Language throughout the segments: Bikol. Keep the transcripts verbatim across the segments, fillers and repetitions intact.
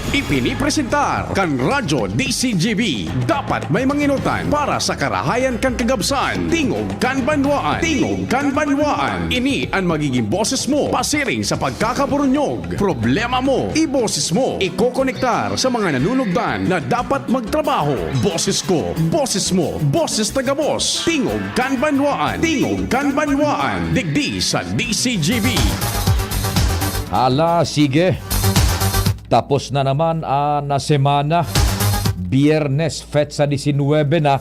Ipinipresentar kan Radyo D C G B. Dapat may manginotan para sa karahayan kan kagabsan. Tingog kan banwaan. Tingog kan banwaan. Ini an magiging boses mo pasiring sa pagkakaburunyog. Problema mo, iboses mo. Ikokonektar sa mga nanunugdan na dapat magtrabaho. Boses ko, boses mo, boses taga-boss. Tingog kan banwaan. Tingog kan banwaan. Digdi sa D C G B. Hala, sige. Tapos na naman an semana. Biyernes, petsa disinwebe na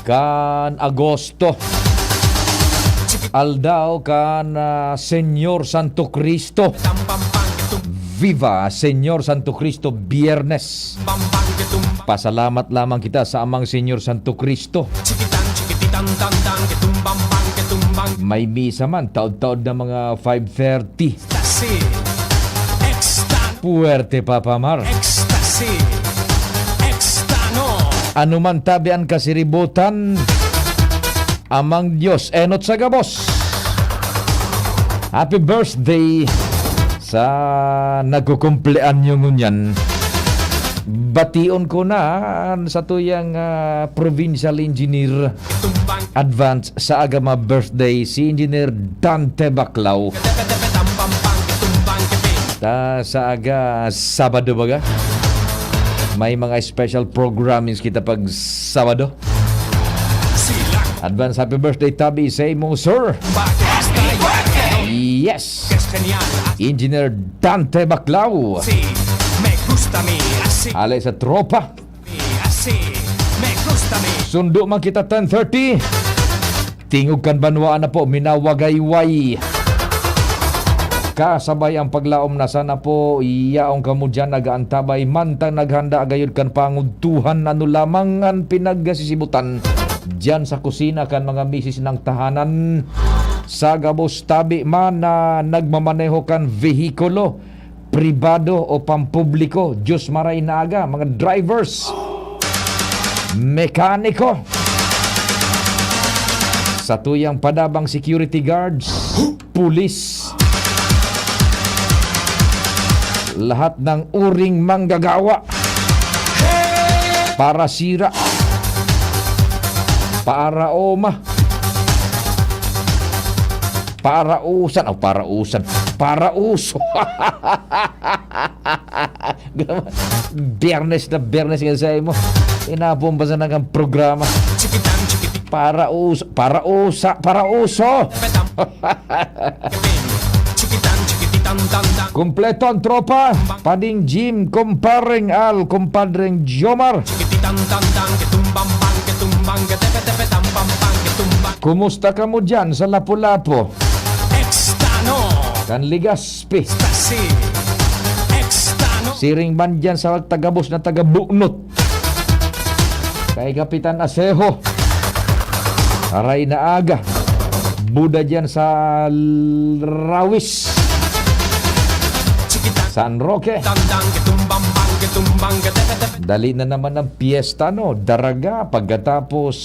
kan Agosto. Aldaw kan, ah, Señor Santo Cristo. Viva Señor Santo Cristo, Biyernes. Pasalamat lamang kita sa Amang Señor Santo Cristo. May misa man, taod-taod na mga five thirty. Puwerte, Papa Mar. Ano man tabi an kasiributan, Amang Dios, enot sa gabos. Happy birthday sa nagkukumpleanyo ngunyan. Bation ko na an satuyang, ah, provincial engineer. Advance sa aga mga birthday si Engineer Dante Baclao. Ta sa aga Sabado baga, may mga special programmings kita pag Sabado. Advance happy birthday tabi sa imo, sir. Yes. Engineer Dante Baclao. Hale sa tropa. Sundo man kita ten thirty. Tingog kan banwaan na po, minawagayway. Kasabay ang paglaom na sana po, yaon kamo diyan nag-aantabay, mantang naghanda gayod kan pangudtuhan, ano lamang an pinagsisibutan diyan sa kusina kan mga misis ng tahanan. Sa gabos tabi man na nagmamaneho kan vehikulo, pribado o pampubliko, Diyos maray na aga, mga drivers, mekaniko, satuyang padabang security guards, pulis, lahat ng uring manggagawa, parasira, paraoma, parausan, o parausan, parauso. Biyernes na Biyernes nga sa imo. Inapon pa sana kang programa. Parauso, parausa, parauso. Kompleto ang tropa. Pading Jim, kumpareng Al, kumpadreng Jomar. Kumusta kamo dyan sa Lapu-Lapu? Kan Legazpi. Siring man dyan sa taga-boss na taga-Bunot. Kay Kapitan Aseho. Aray na aga. Buda dyan sa Rawis. San Roque. Dali na naman ang piyesta, no? Daraga, pagkatapos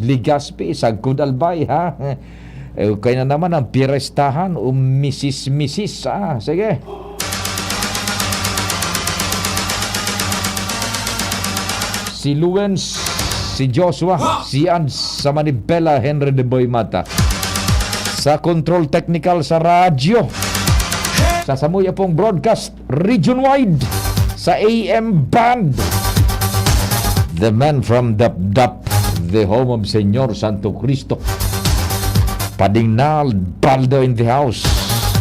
Legazpi, sagkod Albay, ha? Eh, kaya na naman ang pirestahan o misis-misis, ah, sige. Si Luens, si Joshua, si Ads sa Manibela, Henry de Boy Mata. Sa control technical sa radyo, sa Samuya pong broadcast, region-wide, sa A M band. The man from Dapdap, the home of Señor Santo Cristo. Pading Nal Baldo in the house.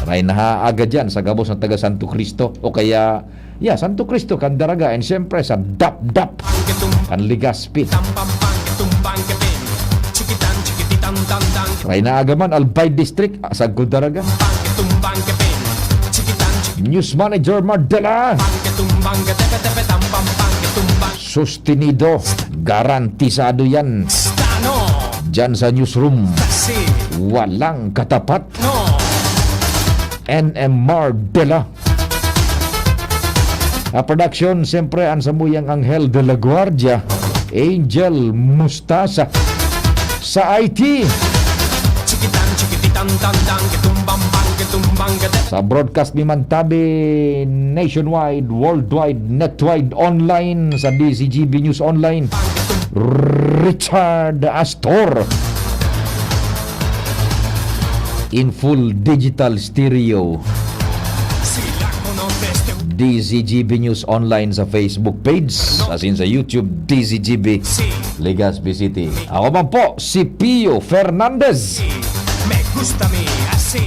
Ray na aga dyan sa gabos ng taga Santo Cristo. O kaya, yeah, Santo Cristo, kan Daraga, and siyempre sa Dapdap, kan Legazpi. Ray na aga man, Albay District, ah, sa Daraga. News Manager Mardela. Sustenido, garantisado yan. Diyan sa newsroom, walang katapat. N M Mardela. A production, siyempre, ang samuyang Anghel de la Guardia, Angel Mustasa. Sa I T, Sa broadcast mi man tabi nationwide, worldwide, netwide, online sa D Z G B News Online. Richard Astor in full digital stereo. D Z G B News Online sa Facebook page, asin sa YouTube, D Z G B Legazpi City. Ako man po, si Pio Fernandez.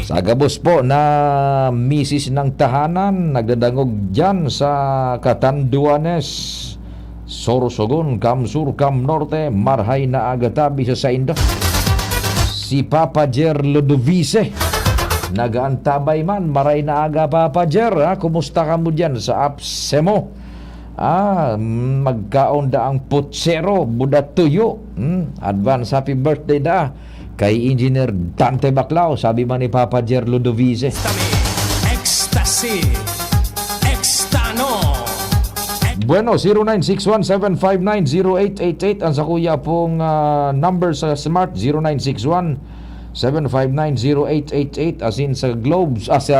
Sa gabos po na misis ng tahanan, nagdadangog dyan sa Catanduanes, Sorsogon, Cam Sur, Cam Norte, marhay na aga tabi sa saindo. Si Papa Jer Ludovice, nagaantabay man, maray na aga, Papa Jer, ha? Kumusta ka mo dyan sa apse mo? Ah, mm, magkaon da ang putsero, buda tuyo. Hmm, advance happy birthday da kay Engineer Dante Baclao, sabi man ni Papa Jer Ludovice. Ecstasy. Extano. Bueno, zero nine six one seven five nine zero eight eight eight ang sa kuya pong, ah, number sa Smart, zero nine six one seven five nine zero eight eight eight, asin sa Globe, ah, sa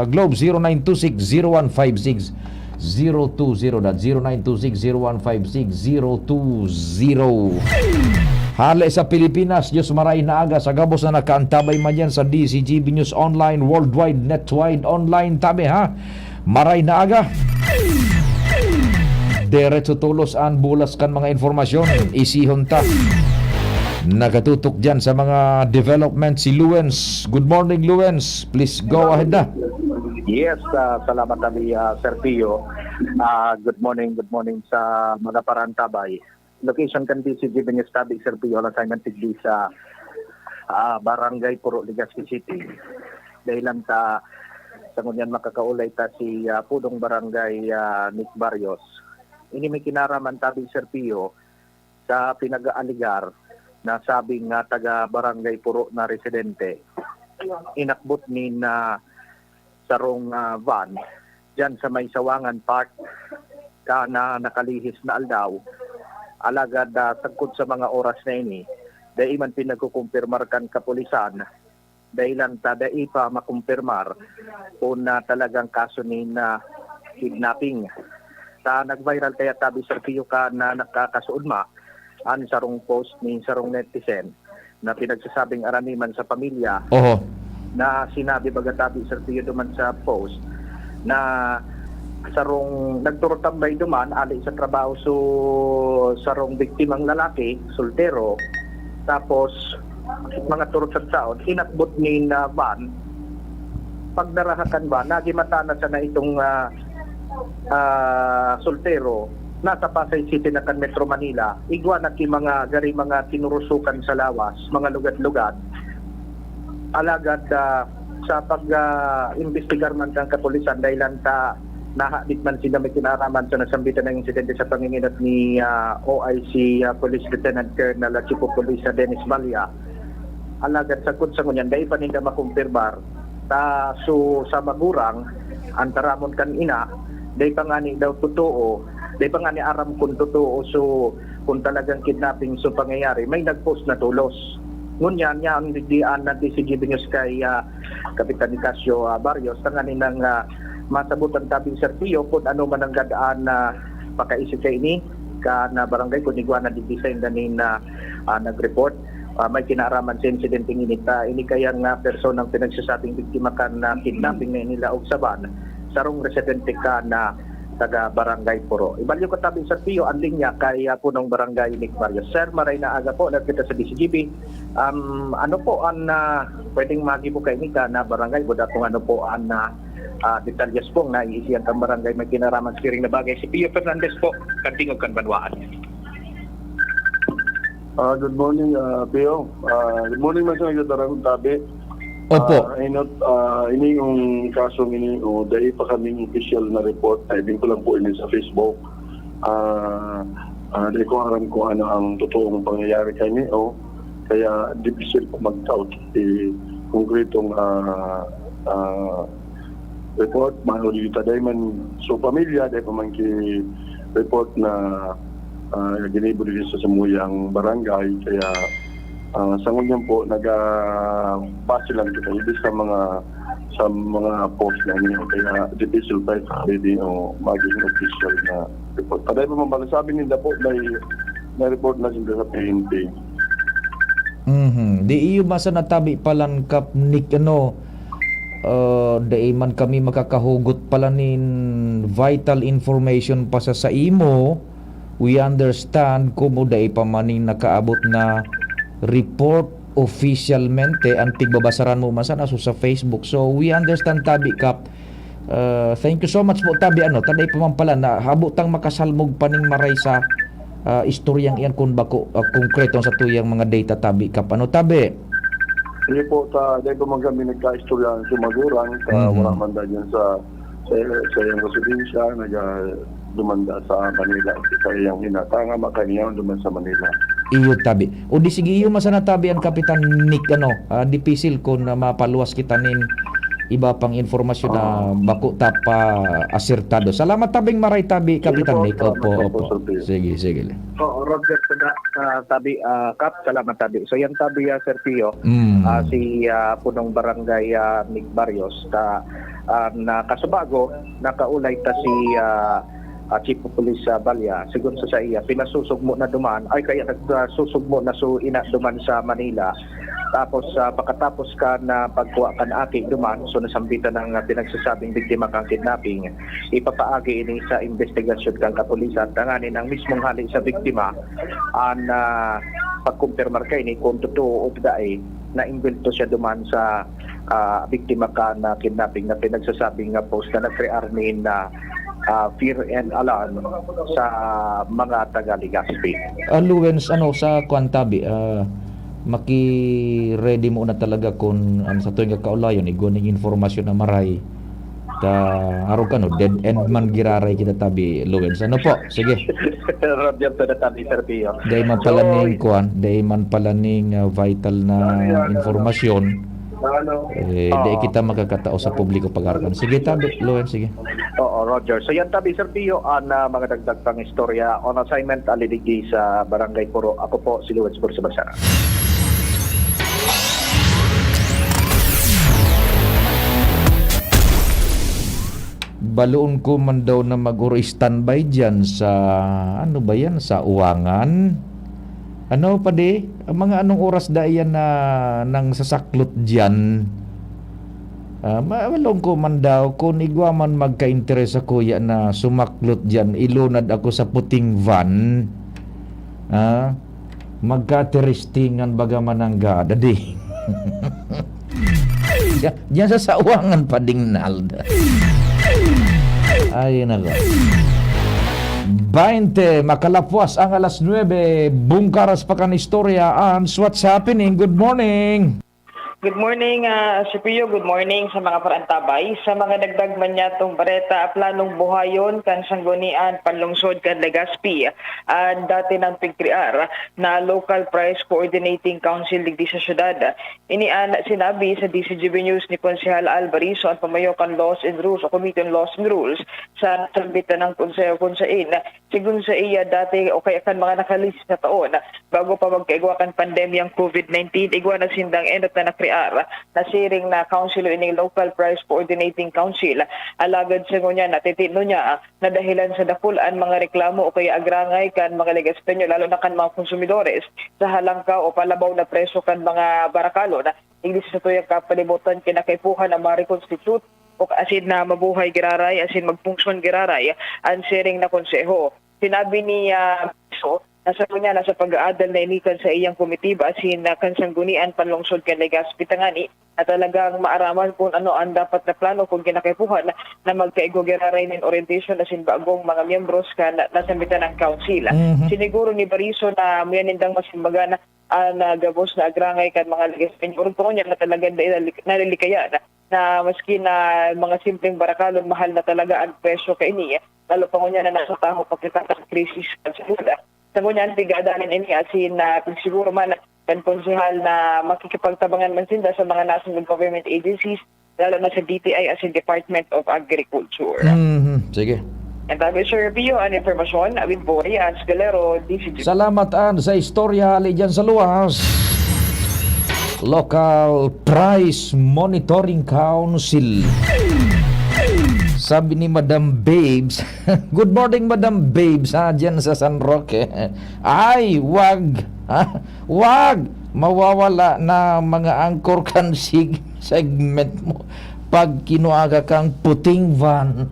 Globe, zero nine two six zero one five six zero two zero, dat zero nine two six zero one five six zero two zero. Hale sa Pilipinas, Diyos maray na aga sa gabos na nakaantabay man yan sa D Z G B News Online, worldwide, netwide, online, tabi ha. Maray na aga. Derecho tolos an bulas kan mga informasyon. Isihon ta. Nakatutok dyan sa mga development si Luens. Good morning, Luens. Please go ahead na. Yes, ah, salamat kami, ah, Sir Pio. Ah, good morning, good morning sa mga parantabay. Location kan D Z G B News tabi, Sir Pio, lang sa tigdi sa, ah, Barangay Puro, Legazpi City. Dahil lang ta, sa ngunyan makakaulay ta si, ah, Pudong Barangay, ah, Nick Barrios. Ini may kinaraman tabi, Sir Pio, sa pinag-aaligar na sabing, ah, taga Barangay Puro na residente. Inakbot nin, ah, sarong, ah, van diyan sa may Sawangan Park, ka na nakalihis na aldaw. Alagad, ah, sagkod sa mga oras na ini, dai man pinagkukumpirmar kan kapulisan, dai lang ta dai pa makumpirmar kung, ah, talagang kaso nin, ah, kidnapping. Ta nag-viral kaya tabi, Sir Pio, kan nakakasuodma an sarong post nin sarong netizen na pinagsasabing araniman sa pamilya. Oho. Na sinabi baga tabi, Sir Pio, duman sa post na sarong nagturutambay duman ali sa trabaho so sarong biktimang lalaki, soltero, tapos mga turot sa taon, inakbot nin, ah, van. Pagdaraha kan van, nagimata na sana itong, ah, ah, soltero, nasa Pasay City na kan Metro Manila, igwa na ki mga gari, mga tinurusukan sa lawas, mga lugad-lugad. Alagad, ah, sa pag, ah, imbestigar man kan kapulisan, dahil lang ta nahadit man sila may kinaraman sa nasambitan na insidente sa panginginot ni, ah, O I C, ah, Police Lieutenant Colonel at Chief of Police sa Dennis Malia. Alagad sagkod sa ngunyan, dai pa ninda makumpirmar. Ta, so, sa magurang, an taramon kan ina, dai pa ngani daw totoo, dai pa ngani aram kun totoo, so, kung talagang kidnapping so pangyayari, may nag-post na tolos. Ngunyan, yan, digdi an nag-, D Z G B News kay, ah, Kapitan Nicasio, ah, Barrios, tanganing nang, ah, masabutan tabi, Sir Pio, kung ano man ang gad-an na pakaisip sa ini, kan, ah, barangay, kung igwa na digdi sa inda nin, ah, ah, nag-report. Ah, may kinaaraman sa insidenteng ini ta, ini kaya nga personang pinagsasabing biktima kan, ah, kidnapping na inilaog sa van, sarong residente kan, ah, taga Barangay Puro. Ibalyo ko tabi, Sir Pio, ang linya kay, ah, Punong Barangay Nick Barrios. Sir, maray na aga po, nagkita sa D Z G B. Um, ano po ang, ah, pwedeng magibo kay Nick, ah, na barangay? Buda kung ano po ang, ah, ah, detalyes po na iisiyan kang barangay may kinaraman sa siring na bagay. Si Pio Fernandez po, kan Tingog kan Banwaan. Ah, good morning, ah, Pio. Ah, good morning, Mas Nagdadarang Tabi. Opo. Ah, inot, ah, ini yung kaso ini, oh, dai pa kaming official na report. Typing ko lang po ini sa Facebook. Ah, ah, dai ko aram kung ano ang totoong pangyayari kani, oh. Kaya difficult po mag-out, eh, konkretong, ah, ah, report, mano dito, dai man, so pamilya, dai pa man ki-report na, ah, ginibo dito sa samuyang barangay, kaya Ah, sa ngunyan po, naga-base lang kita iba sa mga, sa mga post na niyo. Kaya difícil pa sa pwede o maging official na report. Paday po, mabala sabi ninda po, may, may report na sila sa P N P. Mhm. Di iyo masa natabi palan, Kap Nick, ano, ah, dai man kami makakahugot pala nin vital information pa sa saimo. We understand kung mo dai pa man nin nakaabot na report officialmente, ang tigbabasaran mo man sana so sa Facebook. So, we understand, tabi, Kap. Ah, thank you so much po, tabi, ano, ta dai pa man pala na habo tang makasalmog pa ning maray sa, ah, istoryang iyan kun bako, ah, konkreto sa tuyang mga data, tabi, Kap. Ano, tabi? Sige po, ta dai pa man kami nagkaistorya sa magurang, ta Mhm. wala man dahil sa, sa, sa iyang residensya, naga-, dumanda sa Manila, sa iyang ina. Ta nga makainyaw duman sa Manila. Iyo, tabi. O di sige, iyo, masa natabi ang Kapitan Nick, ano, ah, dipisil kun, ah, mapaluwas kita nin iba pang informasyon na Ah. bako ta pa asertado. Salamat tabing maray, tabi, Sige Kapitan po, Nick. Opo, salamat po, opo. Sir Pio. Sige, sige. Oo, Roger, sa, ah, tabi, ah, Kap, salamat tabi. So, yan tabi, ah, Sir Pio, Mm. ah, si, ah, punong barangay, ah, Nick Barrios, ta, ah, na kasubago, nakaulay ta si, ah, ah, Chief of Police sa Balya, sigon sa saiya, pinasusugmo na duman, ay, kaya nagsusugmo na so ina duman sa Manila. Tapos, ah, pakatapos kan, ah, pagkuha kan aki duman, so nasambitan ang, ah, pinagsasabing biktima kan kidnapping, ipapaagi ini sa investigasyon kan kapulisan. Tanganing ang mismong hali sa biktima, an, ah, pagkumpirmar kaini kung totoo o dai na imbelto siya duman sa, ah, biktima kan, ah, kidnapping na pinagsasabing nga post na nag-crear nin, ah, ah, fear and alarm sa mga taga Legazpi. Ah, Luwens, ano, sa kwan tabi, ah, maki-ready mo na talaga kun ano sa tuwing kakaulayon, igwa ning informasyon na maray. Ta, arog ka, no, dead end man giraray kita tabi, Luwens. Ano po? Sige. Roger, sa natabi, Sir Pio. Dai man pala So, ning kwan, dai man pala ning, ah, vital na Ano yan, ano? informasyon. Ano? Eh, dai Oo. kita makakatao sa publiko pag-arakan. Sige, tabi, Luwens, sige. Oo, Roger. So, yan tabi, Sir Pio, ang, ah, mga dagdag pang istorya on assignment, ali digdi sa Barangay Puro. Ako po, si Luwens Bursa Magsara. Baloon ko man daw na mag-oro-standby diyan sa, ano ba yan, sa Uwangan? Ano, padi? Ang mga anong oras da iyan na nang sasaklot diyan? Ah, ma-, baloon ko man daw, kung igwa man magka-interes sa kuya na sumaklot diyan, ilunad ako sa puting van. Ah, magkatiristingan baga mananggad, adi. Diyan, diyan sa Sawangan pa ding Nalda. Ay, nako. Bainte, makalapwas ang alas nuebe, bungkaras pa kan istorya, Ans, what's happening? Good morning. Good morning, ah, Sir Pio. Good morning sa mga parantabay. Sa mga dagdag man niyatong bareta, planong buhayon kan Sanggunian Panlungsod kan Legazpi, ah, dati nang pigkrear na Local Price Coordinating Council digdi sa syudad. Ini an sinabi sa D C G B News ni Konsehal Al Bariso, an pamayo kan Laws and Rules o Committee on Laws and Rules sa sambitan ng Konseho, kun sain, sigun sa iya, dati o kaya kan mga nakalihis na taon, bago pa magkaigwa kan pandemyang covid nineteen, igwa na sindang enot na nakrear na siring na council o ining Local Price Coordinating Council. Alagad sa ngunyan, natitino niya na dahilan sa dakul an mga reklamo o kaya agrangay kan mga Legazpeño, lalo na kan mga konsumidores, sa halangkaw o palabaw na presyo kan mga barakalon. Digdi sa satuyang kapalibutan, kinakaipuhan na ma-reconstitute o asin na mabuhay giraray, asin magpungsyon giraray an siring na konseho. Sinabi ni, ah, Piso na sa kanya, nasa pag-aadal na ini kan sa iyang komitiba, asin na kan Sanggunian Panlungsod kan Legazpi tangani na talagang maaraman kung ano ang dapat na plano kung kinakaipuhan na magkaigwa giraray nin orientation asin bagong mga miyembros kan nasambitan ng council. Mhm. Siniguro ni Bariso na muya nindang masimbagan ang, ah, gabos na agrangay kan mga Legazpeño. Orog pa ngunyan na talagang nailik-, nalilikayan na maski na mga simpleng barakalon, mahal na talaga ang presyo kaini. Lalo pa ngunyan na nasa tahaw pa kita sa krisis kan salud. Sa ngunyan, pig-aadalan ini asin, ah, pigsiguro man kan konsehal na makikipagtabangan man sinda sa mga national government agencies, lalo na sa D T I asin Department of Agriculture. Mhm, sige. And that is Sir Pio, an impormasyon with Boy Ans Galero, D C G. Salamat, Ans, sa istorya hali dyan sa luwas. Local Price Monitoring Council. Sabi ni Madam Babes, "Good morning, Madam Babes, ha, dyan sa San Roque. Ay, wag, ha? Wag! Mawawala na mga anchor kan sig-, segment mo pag kinua ka kang puting van."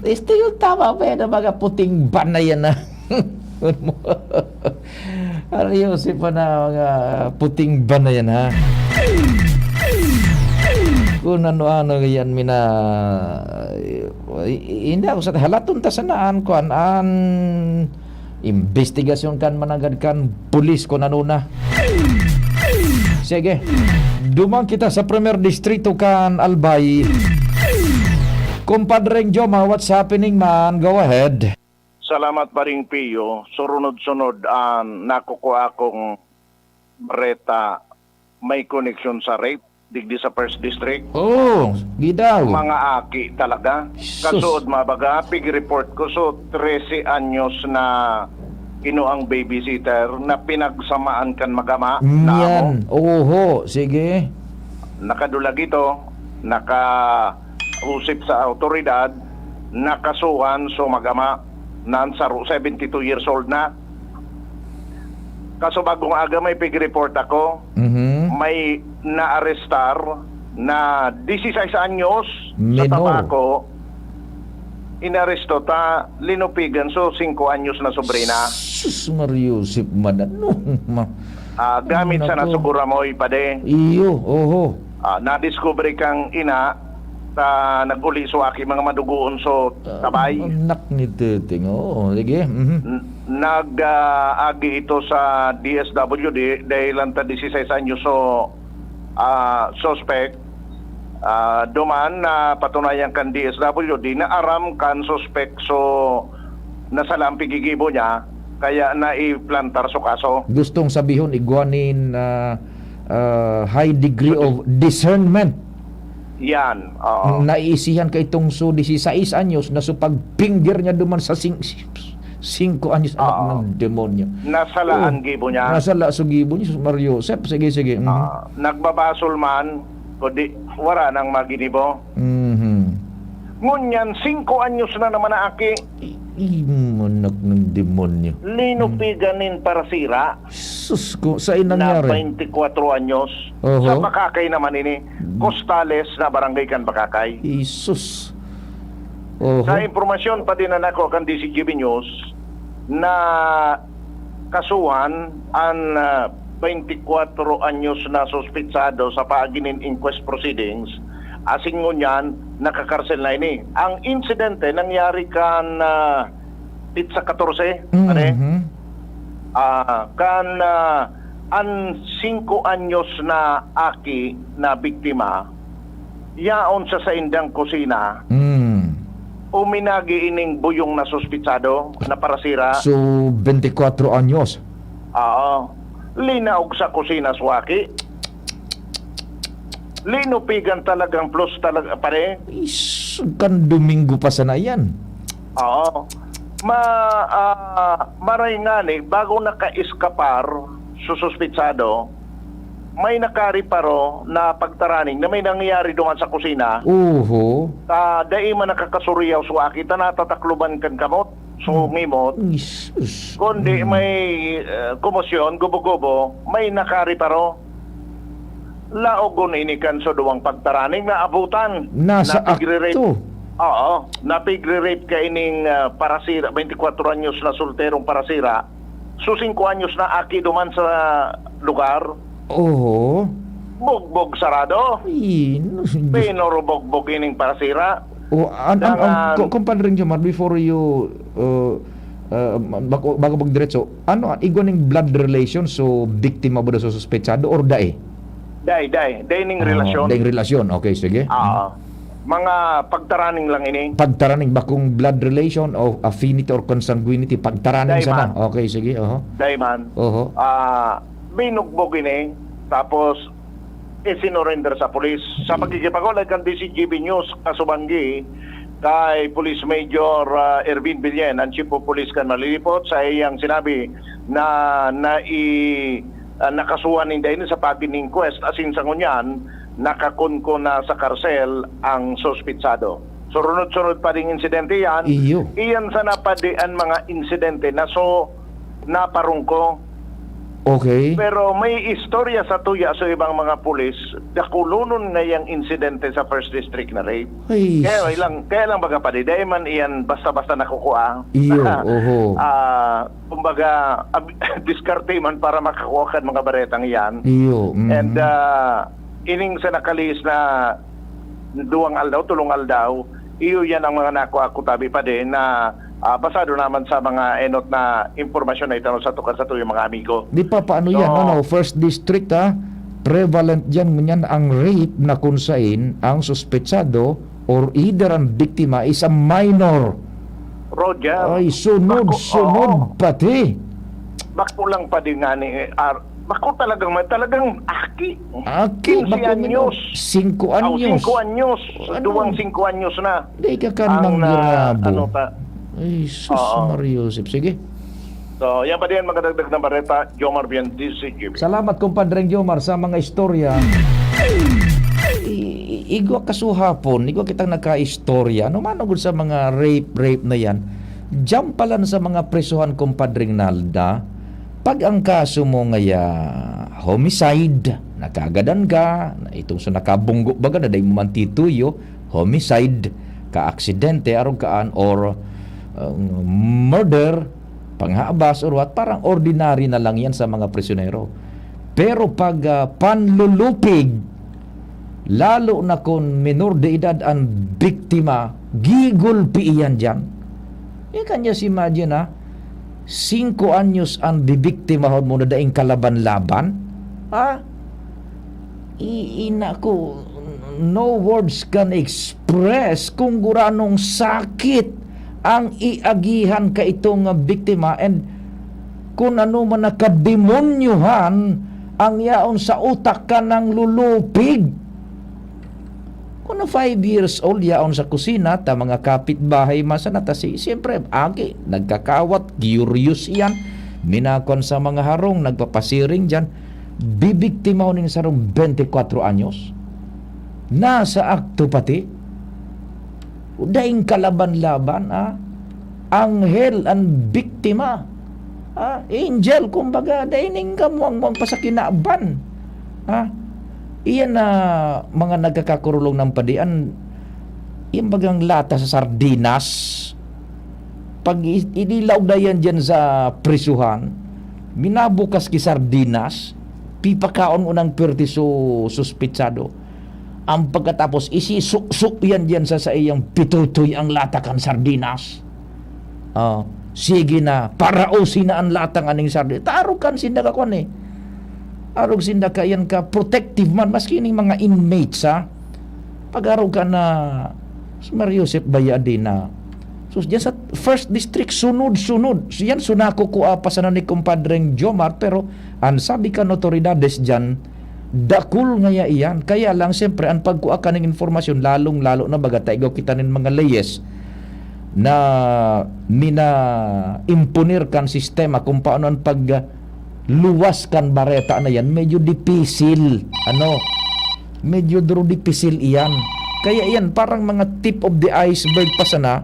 Este yung tama ba yan, ang mga puting van na yan, ha? Seryoso pa na mga puting van na yan, ha? Kung ano-ano yan, mina-, i-, i-, hindi ako sa halaton ta sana an kuan, an imbestigasyon kan managad kan pulis kung ano na. Sige. Duman kita sa Primer Distrito kan Albay. Kumpadreng Joma, what's happening, man? Go ahead. Salamat, Paring Pio. Surunod-sunod an nakukuha kong bareta may koneksyon sa rape digdi sa First District. Oo, gidaw. Mga aki talaga. Sus. Kasuod, mabaga, pig-report ko, so, trese anyos na kinuang babysitter na pinagsamaan kan mag-ama na amo. Yan. Oho, sige. Nakadulag ito, nakausip sa awtoridad, nakasuhan so mag-ama, na an saro, seventy two years old na. Kaso bagong aga may pig-report ako, Mhm. may naarestar na dieciséis anyos sa Menor. Tabaco, inaresto ta, linupigan, so, singko anyos na sobrina. Sus, Mario Joseph, man, ano? Ma-, Ah, gamit sana nako. Siguro mo, ipade. Iyo, oho. Ah, nadiskubre kang ina, ta nag-uli so aki mga madugoon so tabay. Ah, anak ni Teteng, oo, sige, mhm. N-, nag, ah, agi ito sa D S W D, dahil ang ta dieciséis anyos so, ah, suspect. Ah, duman na patunayan kan D S W D na aram kan suspect so nasala ang pigigibo niya, kaya naiplantar so kaso. Gustong sabihon, igwa nin, ah, ah, high degree of discernment. Yan, oo. Naiisihan ka itong so dieciséis anyos na so pag-finger niya duman sa sing-, singko anyos, anak Oo. ng demonyo. Nasala Oo. ang gibo niya. Nasala so gibo niya, sus, Mario Joseph. Sige, sige. Mhm. Ah, nagbabasol man, kundi wala nang maginibo. Mhm. Ngunyan, singko anyos na naman na aki. I-, i-, anak ng demonyo. Linupigan nin parasira. Sus ko, saan na nangyari? Twenty-four anyos. Oho. Sa Bacacay naman ini. Hmm. Costales na barangay kan Bacacay. Jesus. Oho. Sa impormasyon pa din na nako kan D C G B News, na kasuhan an, ah, twenty-four anyos na suspitsado sa paagi nin inquest proceedings, asin ngunyan, nakakarsel na ini. Ang insidente nangyari kan, ah, Pitsa katorse, Mhm. pare. Ah, kan, ah, an singko anyos na aki na biktima, yaon sa saindang kusina, Mm. uminagi ining buyong na suspitsado na parasira. So, twenty-four anyos? Oo. Linaog sa kusina, swaki. Linupigan talagang plus talaga, pare. Is, kan Domingo pa sana yan. Oo. Ma-, ah, maray ngani, bago naka-eskapar so suspitsado, may nakariparo na pagtaraning na may nangyayari duman sa kusina. Oho. Ta, dai man nakakasuriyaw so aki ta natatakloban kan kamot. So, Hmm. ngimot. Is, is. Kundi Hmm. may, eh, komosyon, gubo-gubo, may nakariparo. Laogon ini kan so duwang pagtaraning na abutan. Nasa Napigre-rape. akto. Oo, napigre-rape ka ining, ah, parasira, twenty-four anyos na solterong parasira. So, singko anyos na aki duman sa lugar. Oo. Bugbog sarado. Ay, no, Diyos. Pinurubugbog ining parasira. O, an-, an-, an-, Dangan ko-, Compadre Jomar, before you, uh, uh, bago, bago magdiretso, ano, igwa ning blood relation so biktima ba daw sa suspetsado or dai? Dai, dai. Dai ning Ah, relasyon. Dai ning relasyon. Okay, sige. Ah, mga pagtaraning lang ini. Pagtaraning, bakong blood relation o affinity or consanguinity, pagtaraning Dai sana. man. Okay, sige. Oho. Dai man. Oho. Ah, binugbog ini, tapos isinurrender sa pulis. Sa pagkikipag-ugnayan kan D C G B News, kasubanggi kay Police Major, ah, Ervin Villen, ang Chief of Police kan Malilipot, sa iyang sinabi na nai-, ah, nakasuhan ninda ini sa pag-inquest, asin sa ngunyan, nakakunko na sa karsel ang suspitsado. Surunod-sunod pa ding insidente yan. Iyo. Iyan sana padi an mga insidente na so naparungko. Okay. Pero may istorya sa tuya sa ibang mga pulis, dakulonon ngayang insidente sa First District na rape. Ay, Kaya lang, kaya lang baga padi, dahil man iyan basta-basta nakukuha. Iyo, oho. Ah, kumbaga, ab- diskarte man para makakuha kan mga baretang iyan. Iyo. Mhm. And ah, ining sa nakalihis na duwang aldaw, tulong aldaw, iyo yan ang mga nakuha ko tabi padi na ah, basado naman sa mga enot na impormasyon na itano sa tukar sa tuyong mga amigo. Di pa, paano yan? So, Ano, first district, ha? Prevalent dyan, ngunyan ang rape na kung sain ang suspetsado or either ang biktima is a minor. Roger, Ay, sunod, bako, sunod oo. Pati. Bako lang padi nga ni Ar, bako talagang may talagang aki. Aki, Quince bako anyos. Singko Oh, anyos. singko anyos. Ano? Duwang singko anyos na. Di ka kan Ang, ah, manggirabo. Ano ta? Ay, sus, Oo. Mario Joseph. Sige. So, yan padi yan, mga dagdag na bareta, Jomar Bian, D C G B. Salamat, Compadreng Jomar, sa mga istorya. I- i- igwa kasuhapon, igwa kitang nakaistorya. Ano man gud sa mga rape, rape na yan, diyan pa lang sa mga presuhan, Compadreng Nalda, pag ang kaso mo ngaya homicide, nakagadan ka, na itong sa nakabunggo baga na dahil mo man tituyo, homicide, ka-aksidente, arog kaan, or uh, murder, panghabas, or what, parang ordinary na lang yan sa mga prisyonero. Pero pag ah, panlulupig, lalo na kung minor de edad ang biktima, gigulpi iyan dyan. You can just imagine, ha? Singko anyos ang bibiktimahon mo na daing kalaban-laban? Ha? I, ina ko, no words can express kung guranong sakit ang iagihan kaitong biktima and kung ano man nakademonyohan ang yaon sa utak ka ng lulupig. Kung na five years old, yaon sa kusina, ta mga kapitbahay man sana, ta si, siyempre, agi, nagkakawat, curious iyan, minakon sa mga harong, nagpapasiring dyan, bibiktima nin sarong twenty-four anyos. Nasa akto pati. Daing kalaban-laban, ah. Anghel ang biktima. Ah, angel, kumbaga, dai ning kamuang-muang pa sa kinaban. Ah, iyan na mga nagkakakurulong ng padian, yung bagang lata sa sardinas, pag i- inilaw na yan dyan sa prisuhan, minabukas ki sardinas, pipakaon mo ng pwerte su suspitsado. Ang pagkatapos, isisukso yan dyan sa saiyang pitutoy ang lata kan sardinas. Oh, sige na, parausi na ang lata nganing sardinas. Ta arog kan sinda ka kwan eh. Arog sinda ka yan ka protective man, maski ning mga inmates, ha? Pag-arog ka na, si Mario Joseph Bayadina. So, dyan sa first district, sunod-sunod. So, yan, sunako ko apa sana ni Compadreng Jomar, pero ang sabi kan otoridades dyan, dakul ngaya iyan. Kaya lang, siyempre, ang pagkuha ka ng informasyon, lalong-lalo na baga, taigaw kita nin mga leyes na mina-imponer kan sistema kung paano ang pag luwas kan bareta na yan, medyo dipisil. Ano? Medyo duro dipisil iyan. Kaya iyan, parang mga tip of the iceberg pa sana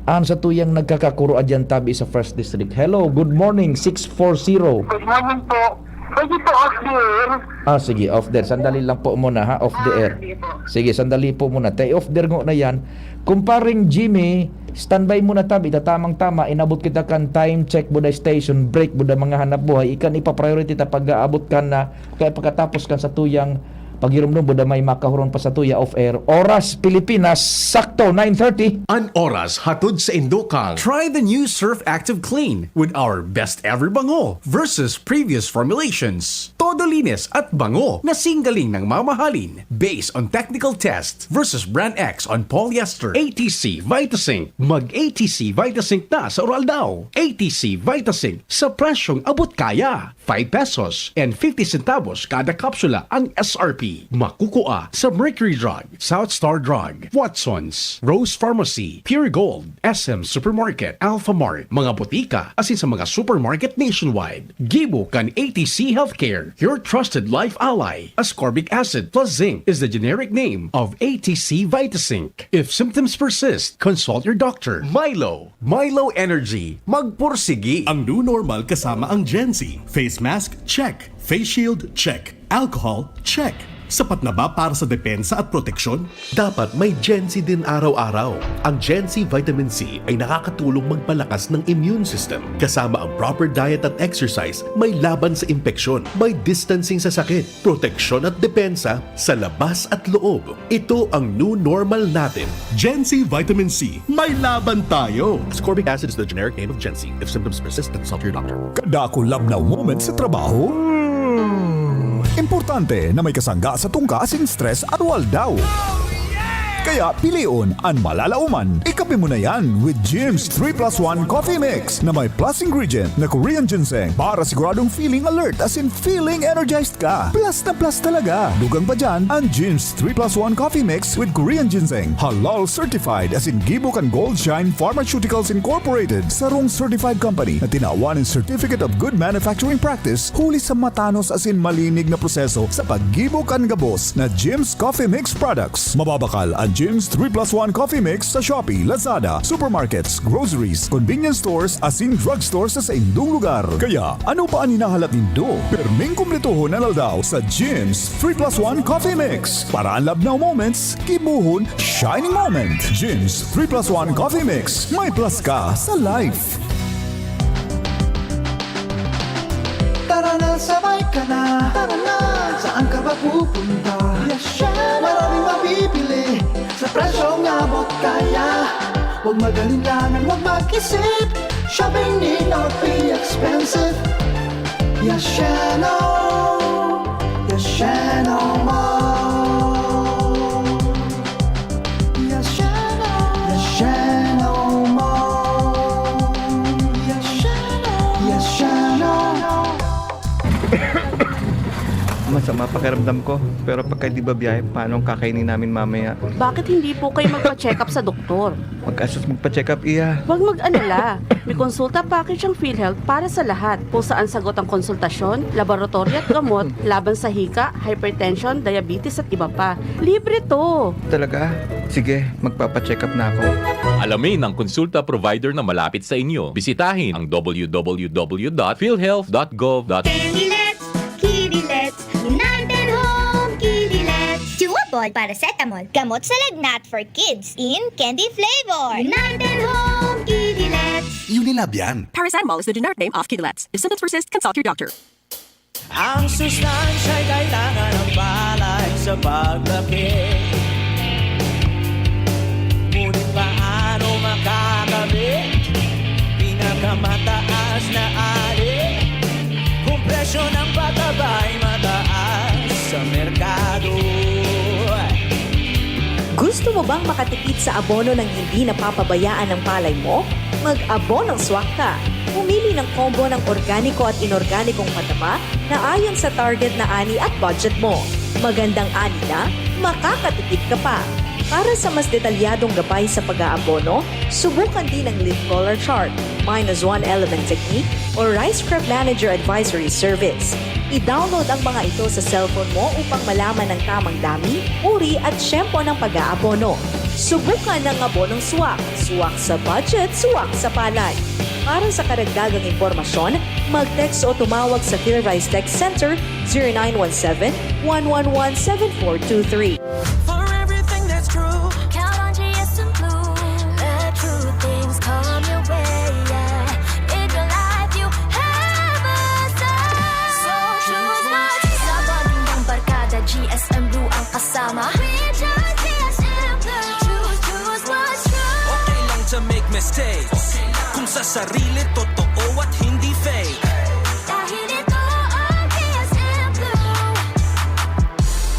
ang sa tuyang nagkakakuro adyan tabi sa First District. Hello, good morning, six four zero. Good morning po. Pwede po off the air? Ah, sige, off there. Sandali lang po muna, ha? Off the air. Sige po. Sige, sandali po muna. Tay off there ngo na yan. Kumparing Jimmy, standby muna tabi. Tatamang-tama, inabot kita kan time check, buda station, break, buda mga hanap buhay. Ikan ipa-priority ta pag-aabot kan na, kaya pagkatapos kan sa tuyang paghirumdom, buda may makahuron pa sa tuya off air. Oras, Pilipinas, sakto, nine thirty. An oras hatod sa Indokal. Try the new Surf Active Clean with our best ever bango versus previous formulations. Todo linis at bango na singgaling ng mamahalin based on technical test versus Brand X on polyester. A T C Vitasync. Mag A T C Vitasync na sa Oraldao. A T C Vitasync sa presyong abot kaya. Five pesos and fifty centavos kada kapsula ang S R P. Makukua sa Mercury Drug, South Star Drug, Watson's, Rose Pharmacy, Pure Gold, S M Supermarket, Alpha Mart, mga botika, asin sa mga supermarket nationwide. Gibo kan A T C Healthcare, your trusted life ally. Ascorbic acid plus zinc is the generic name of A T C Vitazinc. If symptoms persist, consult your doctor. Milo, Milo Energy, magpursigi. Ang new normal kasama ang Gen Z. Face mask, check. Face shield, check. Alcohol, check. Sapat na ba para sa depensa at proteksyon? Dapat may Gen Z din araw-araw. Ang Gen Z Vitamin C ay nakakatulong magpalakas ng immune system, kasama ang proper diet at exercise, may laban sa impeksyon, may distancing sa sakit, proteksyon at depensa sa labas at loob. Ito ang new normal natin. Gen Z Vitamin C, may laban tayo! Ascorbic acid is the generic name of Gen Z. If symptoms persist, consult your doctor. Kadakul labnaw moment sa trabaho? Hmm. Importante na may kasangga sa tungka asin stress aroaldaw. Kaya pilion an malalaoman. Ikape mo na yan with Jim's three plus one Coffee Mix na may plus ingredient na Korean ginseng para siguradong feeling alert asin feeling energized ka. Plus na plus talaga. Dugang pa dyan, ang Jim's three plus one Coffee Mix with Korean ginseng. Halal certified asin gibo kan Gold Shine Pharmaceuticals Incorporated, sarong certified company na tinawan nin Certificate of Good Manufacturing Practice huli sa matanos asin malinig na proseso sa paggibo kan gabos na Jim's Coffee Mix products. Mababakal ang Jim's three plus one Coffee Mix sa Shopee, Lazada, supermarkets, groceries, convenience stores, asin drugstore sa saindong lugar. Kaya, ano pa an hinahalat nindo? Perming kumpletohon an aldaw sa Jim's three plus one Coffee Mix. Para an labnaw moments, gibohon shining moment. Jim's three plus one Coffee Mix. May plus ka sa life. Tara na, sabay ka na. Tara na. Saan ka ba pupunta? Yes, syempre. Maraming mabibili sa presyong abot kaya. Huwag mag-alinlangan, huwag mag-isip. Shopping need not be expensive. Yashano, Yashano Mall. Yashano, Yashano Mall. Yashano, Yashano. Masama pakiramdam ko, pero pagka di ba biyahe, paano ang kakainin namin mamaya? Bakit hindi po kayo magpa-check up sa doktor? Mag-asos magpa-check up, iya. Huwag mag-alala. May konsulta package ang PhilHealth para sa lahat, kung saan sagot ang konsultasyon, laboratory at gamot laban sa hika, hypertension, diabetes at iba pa. Libre to! Talaga? Sige, magpapa-check up na ako. Alamin ang konsulta provider na malapit sa inyo. Bisitahin ang w w w dot philhealth dot gov dot Candilet, Kidilets, United Home Kidilets. Chewable paracetamol, gamot sa lagnat for kids in candy flavor. United Home Kidilets. Unilab yan. Paracetamol is the generic name of Kidilets. If symptoms persist, consult your doctor. Ang sustansya'y kailangan ng palay sa paglaki. Ngunit paano makakabit? Pinakamataas na ali. Kung presyo ng pataba'y mataas sa merkado. Gusto mo bang makatipid sa abono nang hindi napapabayaan ang palay mo? Mag-abonong swak ka. Pumili ng combo ng organiko at inorganikong pataba na ayon sa target na ani at budget mo. Magandang ani na, makakatipid ka pa. Para sa mas detalyadong gabay sa pag-aabono, subukan din ang leaf collar chart, minus one element technique, o Rice Crop Manager Advisory Service. I-download ang mga ito sa cellphone mo upang malaman ang tamang dami, uri at tiyempo ng pag-aabono. Subukan ang abonong swak. Swak sa budget, swak sa palay. Para sa karagdagang impormasyon, mag-text o tumawag sa PhilRice Tech Center, zero nine one seven, one one one, seven four two three. For everything that's true, count on G S M Blue. Let true things come your way, yeah. In your life, you have a say. So choose wisely. Sa bonding ng barkada, G S M Blue ang kasama. We choose G S M Blue. Choose, choose what's true. Okay lang to make mistakes. Kung sa sarili, totoo at hindi fake. Dahil ito ang G S M Blue.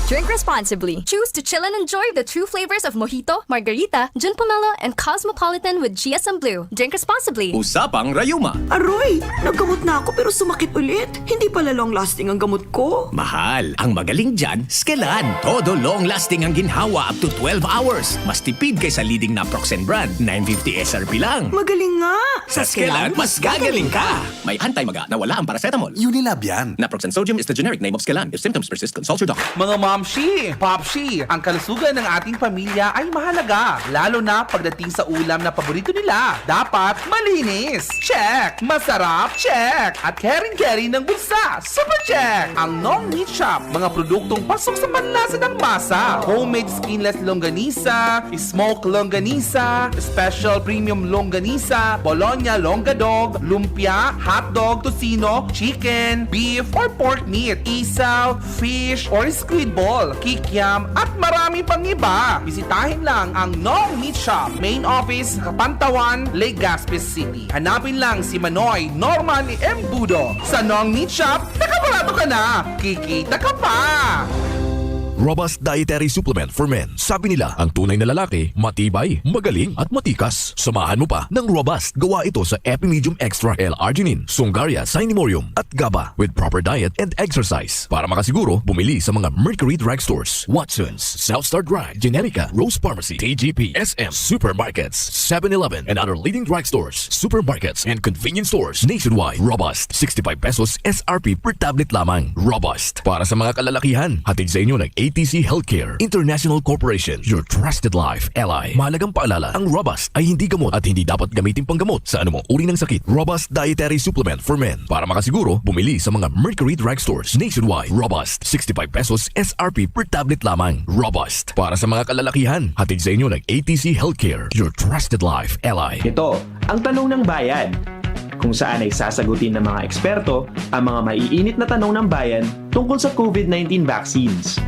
Drink responsibly. Choose to chill and enjoy the true flavors of Mojito, Margarita, Gin Pomelo, and Cosmopolitan with G S M Blue. Drink responsibly. Usapang Rayuma. Aroy! Naggamot na ako pero sumakit ulit. Hindi pala long-lasting ang gamot ko. Mahal, ang magaling dyan, Skelan. Todo long-lasting ang ginhawa up to twelve hours. Mas tipid kaysa leading naproxen brand, nine fifty S R P lang. Magaling nga! Sa Skelan, mas gagaling ka! May anti-maga na wala ang paracetamol. Unilab yan. Naproxen sodium is the generic name of Skelan. If symptoms persist, consult your doctor. Mga momshi, popshi, ang kalusugan ng ating pamilya ay mahalaga, lalo na pagdating sa ulam na paborito nila. Dapat malinis. Check! Masarap. Check! At caring-caring ng bulsa. Super check! Ang Nong Meat Shop, mga produktong pasok sa panlasa ng masa. Homemade skinless longganisa, smoke longganisa, special premium longganisa, bologna longga dog, lumpia, hotdog, tocino, chicken, beef, or pork meat, isaw, fish, or squid ball, kikiam, at marami pang iba. Bisitahin lang ang Nong Meat Shop, main office, Kapantawan, Legazpi City. Hanapin lang si Manoy Norman Embudo. Sa Nong Meat Shop, nakabarato ka na! Kikita ka pa! Robust Dietary Supplement for Men. Sabi nila, ang tunay na lalaki, matibay, magaling, at matikas. Samahan mo pa ng Robust. Gawa ito sa Epimedium Extra L-Arginine, Sungaria, Cinemorium, at GABA with proper diet and exercise. Para makasiguro, bumili sa mga Mercury Drugstores, Watson's, South Star Drug, Generica, Rose Pharmacy, T G P, S M, supermarkets, seven eleven, and other leading drugstores, supermarkets, and convenience stores nationwide. Robust, sixty-five pesos S R P per tablet lamang. Robust, para sa mga kalalakihan. Hatid sa inyo ng A T C Healthcare International Corporation, your trusted life ally. Mahalagang paalala, ang Robust ay hindi gamot at hindi dapat gamitin panggamot sa anumang uri ng sakit. Robust Dietary Supplement for Men. Para makasiguro, bumili sa mga Mercury Drugstores nationwide. Robust, sixty-five pesos S R P per tablet lamang. Robust, para sa mga kalalakihan. Hatid sa inyo ng A T C Healthcare, your trusted life ally. Ito ang Tanong ng Bayan, kung saan ay sasagutin ng mga eksperto ang mga maiinit na tanong ng bayan tungkol sa COVID nineteen vaccines.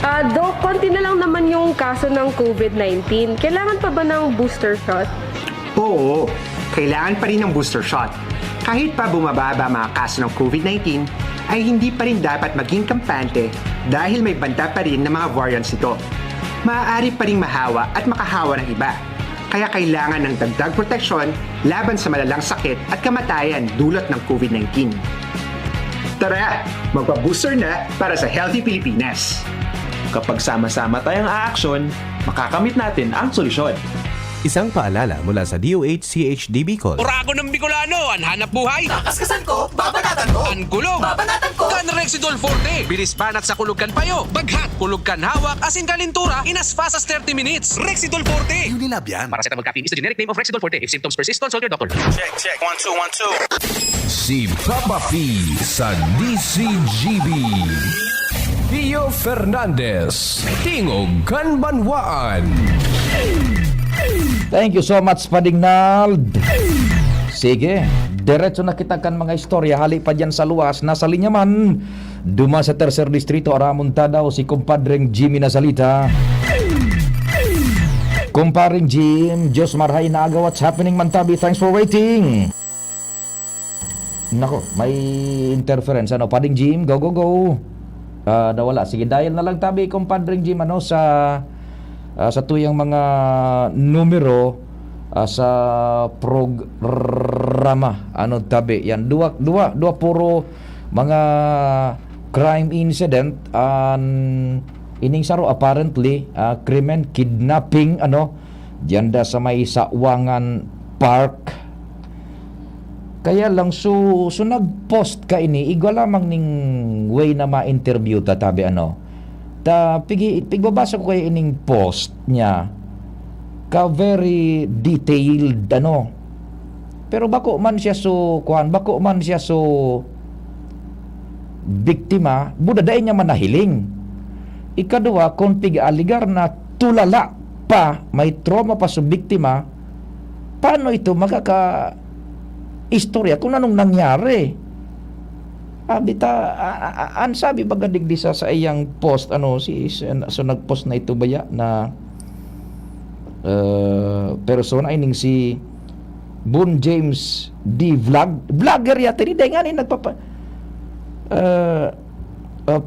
Ah, Doc, konti na lang naman yung kaso ng COVID nineteen. Kailangan pa ba ng booster shot? Oo, kailangan pa rin ng booster shot. Kahit pa bumababa ang mga kaso ng COVID nineteen, ay hindi pa rin dapat maging kampante dahil may banta pa rin ng mga variants nito. Maaari pa ring mahawa at makahawa ng iba. Kaya kailangan ng dagdag proteksyon laban sa malalang sakit at kamatayan dulot ng COVID nineteen. Tara, magpa-booster na para sa healthy Pilipinas! Kapag sama-sama tayong aaksyon, makakamit natin ang solusyon. Isang paalala mula sa D O H C H D Bicol. Oragon ng Bicolano, an hanap buhay. Kakaskasan ko, babanatan ko. An kulog, babanatan ko. Kan Rexidol Forte. Bilis banat sa kulog kan payo. Baghat, kulog kan hawak, asin kalintura, in as fast as thirty minutes. Rexidol Forte. Unilab yan. Paracetamol caffeine is the generic name of Rexidol Forte. If symptoms persist, consult your doctor. Check, check. One, two, one, two. Si Papa P sa D C G B. Pio Fernandez, Tingog kan Banwaan. Thank you so much, Pading Nald. Sige, diretso na kita kan mga istorya. Hali pa dyan sa luwas, nasa linya man. Duman sa Tercer Distrito, aramon ta daw si Kumpadreng Jimmy Nasalita. Kumpadreng Jim, Diyos marhay na aga, what's happening man tabi? Thanks for waiting. Nako, may interference. Ano, Pading Jim, go, go, go. Ah, nawala. Sige, dial na lang tabi, Kumpadreng Jim, ano, sa, ah, sa tuyang mga numero, ah, sa programa. Ano, tabi. Yan, duwa, duwa, duwa puro mga crime incident, an ining saro, apparently, ah, krimen, kidnapping, ano, diyan da sa may Sawangan Park. Kaya lang, so, so nag-post ka ini, igwa lamang ning way na ma-interview ta, tabi ano. Ta, pigi-, pigbabasa ko kayo ining post niya, ka very detailed, ano. Pero bako man siya so, kuan, bako man siya so biktima, buda dai niya man nahiling. Ikaduwa, kung pig-aaligar na tulala pa, may trauma pa so biktima, paano ito makaka-istorya kung anong nangyari? Abi ta, a-, a-, a-, an sabi baga digdi sa, sa iyang post, ano, si, si, so nag-post na ito baya na, eh, persona ining si Bon James D Vlog, vlogger yata, di nga ni nagpapa-, eh, eh,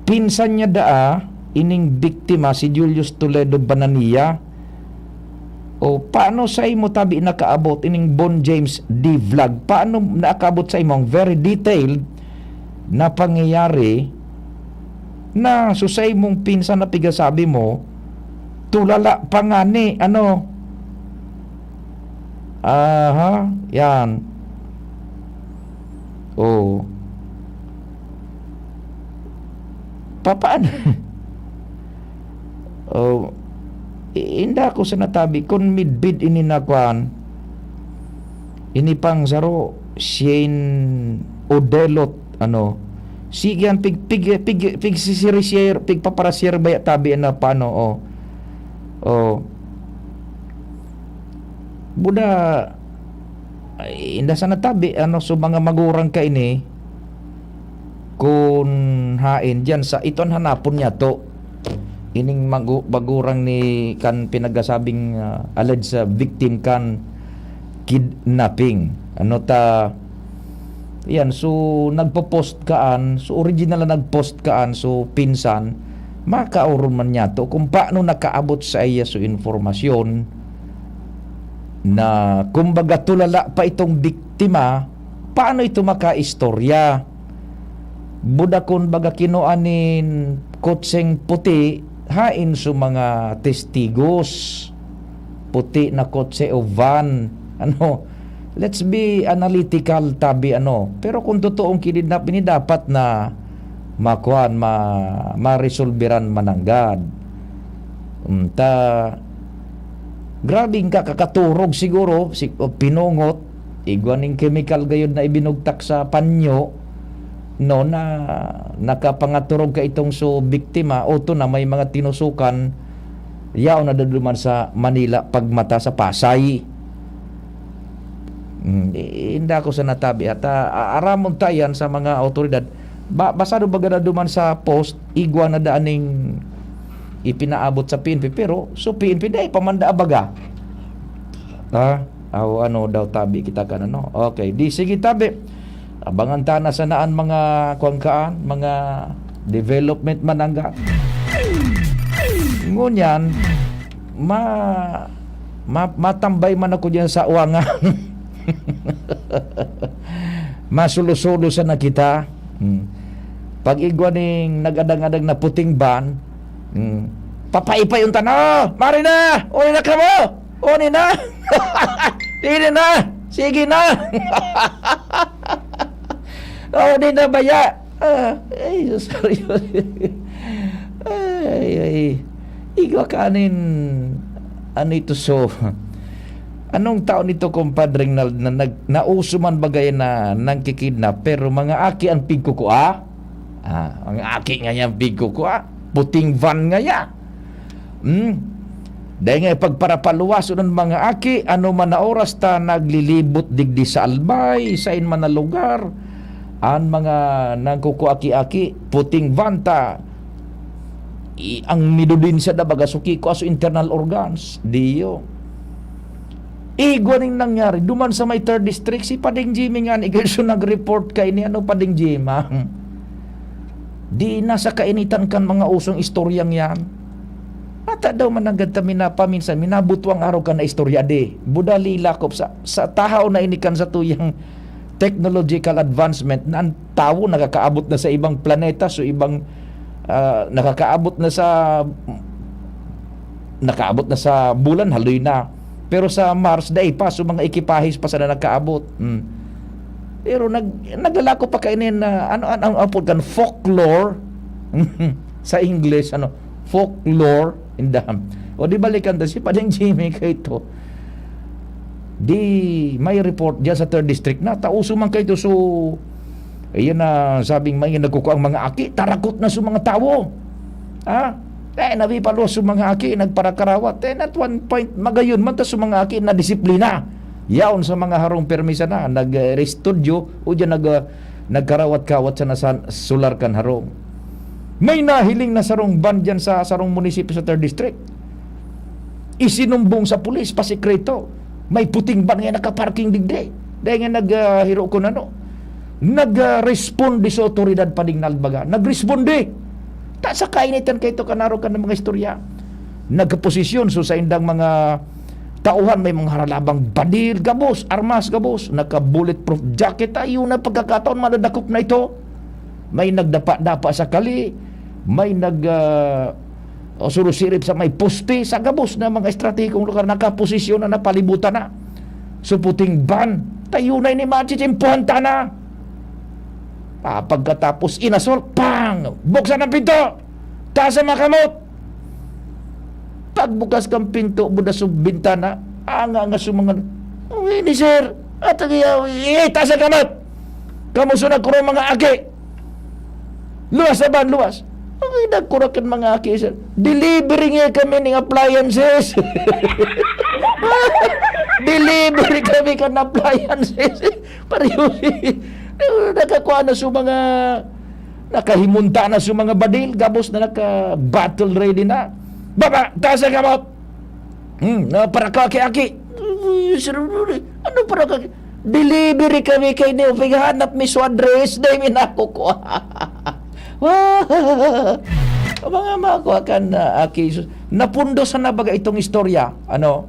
pinsan niya daa, ining biktima, si Julius Toledo Banania. O, paano sa imo tabi nakaabot ining Bon James D Vlog? Paano nakaabot sa imo ang very detailed na pangyayari na so sa imong pinsan na pigasabi mo, tulala pa ngani, ano? Aha, yan. Oh. Papaano? Oh, i-, inda ko sa natabi, kun midbid ini na kwan, ini pang saro, Shane Odelot, ano, sige yan, pig, pig, pig, pig, sisirisier, pigpaparasier baya tabi na paano, oh. Oh. Buda, ay, inda sa natabi, ano, so mga magurang ka ini, kun haen diyan sa iton hanapon niya to. Ining magu-, magurang ni kan pinagasabing, ah, alleged sa victim kan kidnapping. Ano ta, yan, so nagpo-post kaan, so original na nag-post kaan, so pinsan, makaoron man niya to kung paano nakaabot sa iya so informasyon na, kumbaga, tulala pa itong biktima, paano ito makaistorya? Budakon baga kinua nin kotseng puti, hain so mga testigos. Puti na kotse o van. Ano, let's be analytical, tabi, ano. Pero kung totoong kinidnap ini, dapat na makuan, ma-, maresolberan mananggad. Mm, ta, grabing kakakaturog siguro, si-, o pinungot, igwa ning kemikal gayod na ibinugtak sa panyo, no, na nakapangaturog ka itong so biktima, o to na may mga tinusukan, yaon na daduman sa Manila pagmata sa Pasay. Hmm, i-, inda ko sa natabi at, ah, aramon ta yan sa mga awtoridad. Ba-, basado baga na duman sa post, igwa na daan ning ipinaabot sa P N P, pero so P N P dai pa man daa baga. Ah, aw, ano daw, tabi kita kan ano. Okay, di sige, tabi. Abangan ta na sana an mga kuwan kaan, mga development mananggad. Ngunyan, ma-, ma-, matambay man ako diyan sa uwangan. Masulo-sulo sana kita. Hmm. Pag igwa ning nag-adang-adang na puting van, hmm, papaipayon ta na, "Mari na! Uni na kamo! Uni na! Uni na! Sige na!" Oh, di na baya. Ah, ay, sus, sorry, sorry. Ay, ay. Igwa kanin, ano ito, so, anong taon ito, Compadre Rinald, na nag-, nauso man bagay na nangkikidnap, pero mga aki ang pigkukua? Ah, mga aki ngaya ang pigkukua? Puting van ngaya. Hmm? Dai nga ipagparapaluwason an mga aki, ano man na oras ta naglilibot digdi sa Albay, sain man na lugar, an mga nangkukuaki-aki, puting van ta, i-, ang midudin sa dabaga, suki ko aso internal organs, diyo. Igwa ning nangyari, duman sa may third district, si Pading Jimmy nga ni Gerson nag-report kaini, ano, Pading Jimmy, ah? Di nasa kainitan kan mga usong istoryang yan. Ata daw mananggad ta minapaminsan, minabutwang araw ka na istorya, di. Buda lilakop sa, sa tahaw na ini kan satuyang technological advancement na ang tawo nakakaabot na sa ibang planeta, so ibang, ah, nakakaabot na sa, nakaabot na sa bulan, haloy na. Pero sa Mars, dai pa, so mga ekipahe pa sana nakaabot. Hmm. Pero nag-, naglalako pa kaini na, ano, ano, ang apod kan folklore sa English, ano, folklore, indam. O di balikan ta, si Pading Jimmy kay to. Di may report diyan sa third district na, tauso man kay to, so, ayan na, sabing may nagkukuang mga aki, tarakot na sa mga tawo. Ha? Eh, nabipalos sa mga aki, nagparakarawat. Eh, at one point, magayon man ta sa mga aki na disiplina. Yaon sa mga harong permi sana, nag-, eh, studio, o diyan nag-, ah, nagkarawat-kawat sana sa sular kan harong. May nahiling na sarong van diyan sa sarong munisipyo sa third district. Isinumbong sa pulis, pasikreto. May puting van nga nakaparking digdi. Dahil nga nag, ah, hiro ko na, no? Nag, ah, responde sa otoridad, Pading Nald baga. Nagresponde. Ta sa kainitan kaito kan arog kan mga istorya. Nagkaposisyon so saindang mga tauhan, may mga haralabang badil, gabos, armas, gabos, naka-bulletproof jacket, ayun na pagkakataon, madadakop na ito. May nagdapa-dapa sa kali, may nag, ah, o surusirip sa may poste, sa gabos na mga estratehikong lugar, nakaposisyon na, napalibutan na. So, puting ban, tayo na ini, Machich, impuhan ta na. Ah, pagkatapos inassault, pang! Buksan ang pinto! Taas ang mga kamot! Pagbukas kang pinto, budas ang bintana, anga nga sumangad. "Ang ini, sir? At ang iya, eh, taas ang kamot! Kamusta na kurang mga aki? Luwas na ba? Luwas!" "Ang ina ko ra kan mga aki, sir. Delivery nga kami ning appliances." "Delivery kami kan appliances." Pareho si, nakakuha na sa mga, nakahimunta na sa mga badil, gabos na naka-battle ready na. "Baba, taas ang kamot!" "Hmm, na para ka aki-aki." "Uy, sir, ano para ka?" "Delivery kami kay Neo, pighanap mi sa address, dai mi nakukuha." Mga makuha kan, ah, aki, sus-, napundosan na baga itong istorya, ano?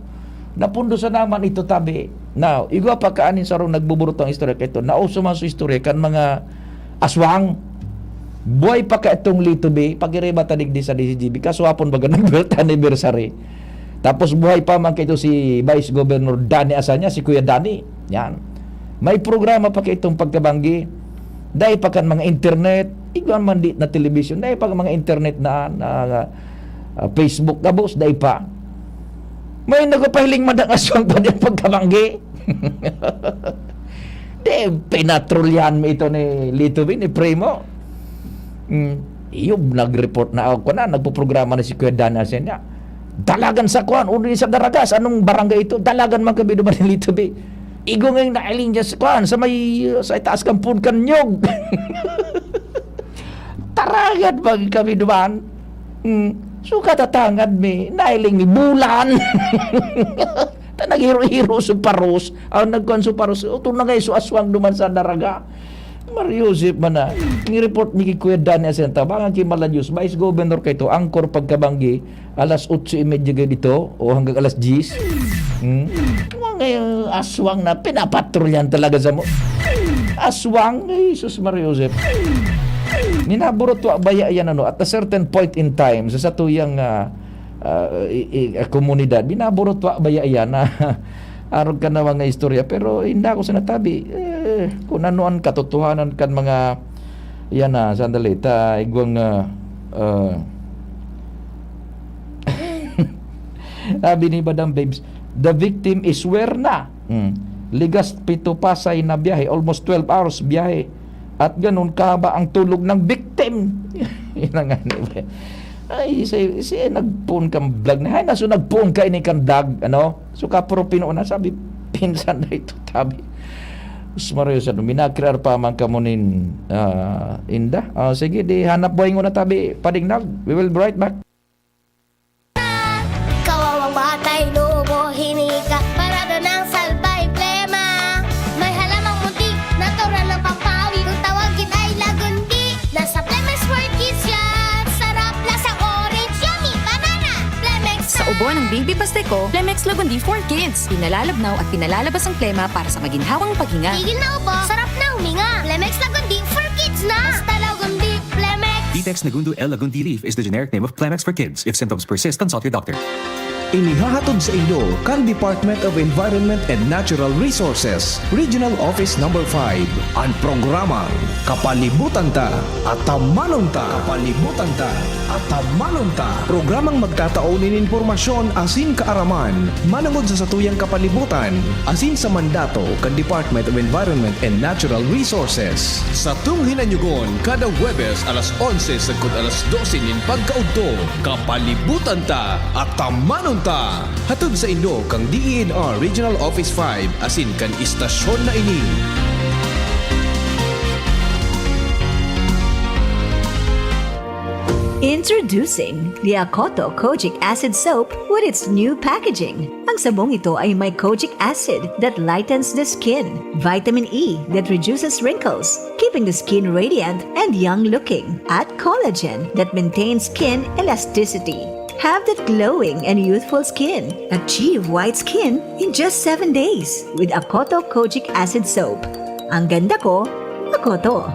Napundosan naman ito, tabi. Now, igwa pa kaanin sarong nagbuburot ang istorya kaito. Nauso man sa istorya kan mga aswang. Buhay pa ka itong Lito B, pag-iriba ta digdi sa D C G B, kaso hapon baga nag-birth anniversary. Tapos buhay pa man kaito si Vice Governor Danny Asanya, si Kuya Danny. Yan. May programa pa kaitong pagkabanggi. Dai pa kan mga internet, igwa man di na television, dai pa kan mga internet na, na, ah, Facebook, gabos, dai pa. May nagpapahiling man ang aswang pa din pagkabanggi. Di, pinatrolyahan mo ito ni Lito B, ni Primo. Hmm. Iyo, nag-report na ako na, nagpoprograma na si Kuya Dan Arsen niya. Dalagan sa kuan, uli sa Daraga, sa anong barangay ito? Dalagan man kami duman ni Lito B. Igo ngayong nailing dyan sa kuan, sa may, sa itaas kan puon kan nyog. Taragan man kami duman. Hmm. So, katatangad mi, nailing mi bulan. Ta naghiro-hiro sa paros. Ang nagkuan sa paros, utong na ngayon sa aswang duman sa Daraga. Mar Joseph man na. Ang report ni Kuya Danny Asenta, baka ki Malan Diyos, Vice Governor kaito, angkor pagkabanggi, alas otso y media gayod ito, o hanggang alas diyes. Hmm? Mga ngayon, aswang na, pinapatrolyan talaga sa mo. Aswang, ay, Jesus Mar Joseph. Minaburot wa baya yan, ano, at a certain point in time, sa satuyang, ah, ah, i, i, ah, komunidad, binaburot wa baya yan na arog ka na mga istorya, pero hindi ako sa natabi. Eh, kung ano ang katotohanan kan mga, yan na, sandali, ta, igwang, ah, ah, sabi ni Madam Babes, the victim is where na? Hmm. Ligas pito Pasay na biyahe, almost twelve hours biyahe. At ganun kahaba ang tulog ng victim. Yun ang ano ba? Ay, si, si nagpoon kang vlog na. Hay, naso nagpoon ka ini kang dag, ano? So, kapuro pinuon na, sabi, pinsan na ito, tabi. Sus, Maria, sa minakrear pa man kamo nin, ah, inda. Ah, sige, di hanap buhay nguna, tabi, padignag. We will be right back. Kawawang batay, lobo, hinika, parada ng salbay, plema. May halamang munti, natural ng pampawi. Kung tawagin ay lagundi, nasa Plemex for Kids yan. Sarap, lasang orange, yummy, banana. Plemex Sa ubo ng baby pastiko, Plemex Lagundi for Kids. Pinalalabnaw at pinalalabas ang plema para sa maginhawang paghinga. Tigil na ubo, sarap na huminga. Plemex Lagundi for Kids na. Basta Lagundi, Plemex. Vitex Nagundo L Lagundi Leaf is the generic name of Plemex for Kids. If symptoms persist, consult your doctor. Inihahatod sa inyo kan Department of Environment and Natural Resources, Regional Office Number five, an programang Kapalibutan Ta, Atamanon Ta. Kapalibutan Ta, Atamanon Ta. Programang magtatao nin impormasyon asin kaaraman manongod sa satuyang kapalibutan asin sa mandato kan Department of Environment and Natural Resources. Satong hinanyugon kada Huwebes alas onse sagkod alas dose nin pagkaudto. Kapalibutan Ta, Atamanon Ta. Hatod sa inyo kan D E N R Regional Office five asin kan istasyon na ini. In Introducing the Akoto Kojic Acid Soap with its new packaging. Ang sabong ito ay may kojic acid that lightens the skin, vitamin E that reduces wrinkles, keeping the skin radiant and young looking, at collagen that maintains skin elasticity. Have that glowing and youthful skin. Achieve white skin in just seven days with Akoto Kojic Acid Soap. Ang ganda ko, Akoto.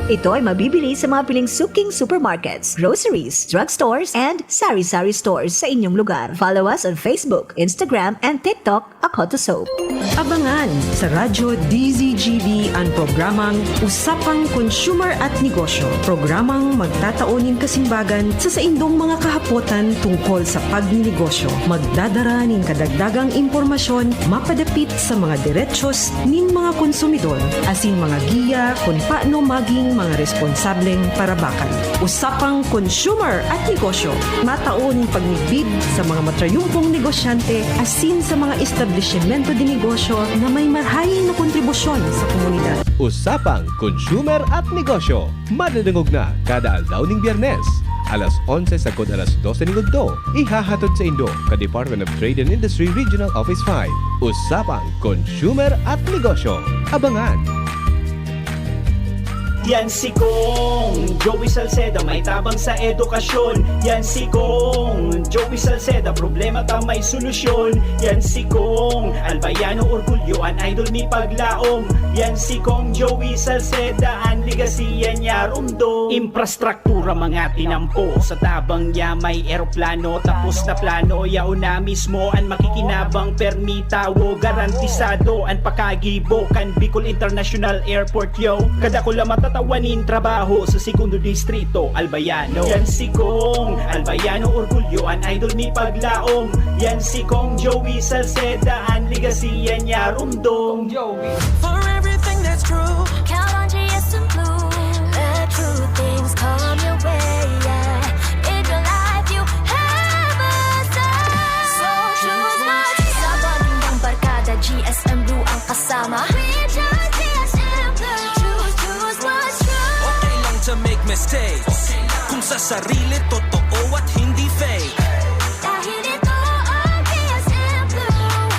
Ito ay mabibili sa mga piling suking supermarkets, groceries, drugstores, and sari-sari stores sa inyong lugar. Follow us on Facebook, Instagram, and TikTok, Akoto Soap. Abangan sa Radyo D Z G B an programang Usapang Consumer at Negosyo. Programang magtatao nin kasimbagan sa saindong mga kahapotan tungkol sa pagninegosyo. Magdadara nin kadagdagang impormasyon mapadapit sa mga derechos nin mga konsumidor, asin mga giya kun paano maging mga responsableng parabakan. Usapang Consumer at Negosyo, matao nin pagmidbid sa mga matrayumpong negosyante asin sa mga establisimento de negosyo na may marahay na kontribusyon sa komunidad. Usapang Consumer at Negosyo, madadangog na kada aldaw ning Biyernes, alas onse sagkod alas dose ning udto. Ihahatod saindo kan Department of Trade and Industry Regional Office five. Usapang Consumer at Negosyo. Abangan! Yan si Kong Joey Salceda, may tabang sa edukasyon. Yan si Kong Joey Salceda, problema ta may solusyon. Yan si Kong Albayano Orgulyo, an idol mi paglaom. Yan si Kong Joey Salceda, an legasiya niya rumdom. Infrastruktura mga tinampo, sa tabang niya may eroplano. Tapos na plano, yaon na mismo an makikinabang. Permi tawo, garantisado an pakagibo kan Bicol International Airport, yo. Kadakula matatawan nin trabaho sa segundo distrito, Albayano. Yan si Kong Albayano Orgulyo, an idol mi paglaom. Yan si Kong Joey Salceda, an legasiya niya rumdom. For everything that's true, count on G S M Blue. Let true things come your way, yeah. In your life, you have a say. So choose what's true. Sa pagiging barkada, G S M Blue ang kasama. We choose G S M Blue. Choose, choose what's true. Okay lang to make mistakes. Kung sa sarili, totoo at hindi fake. Dahil ito ang G S M Blue.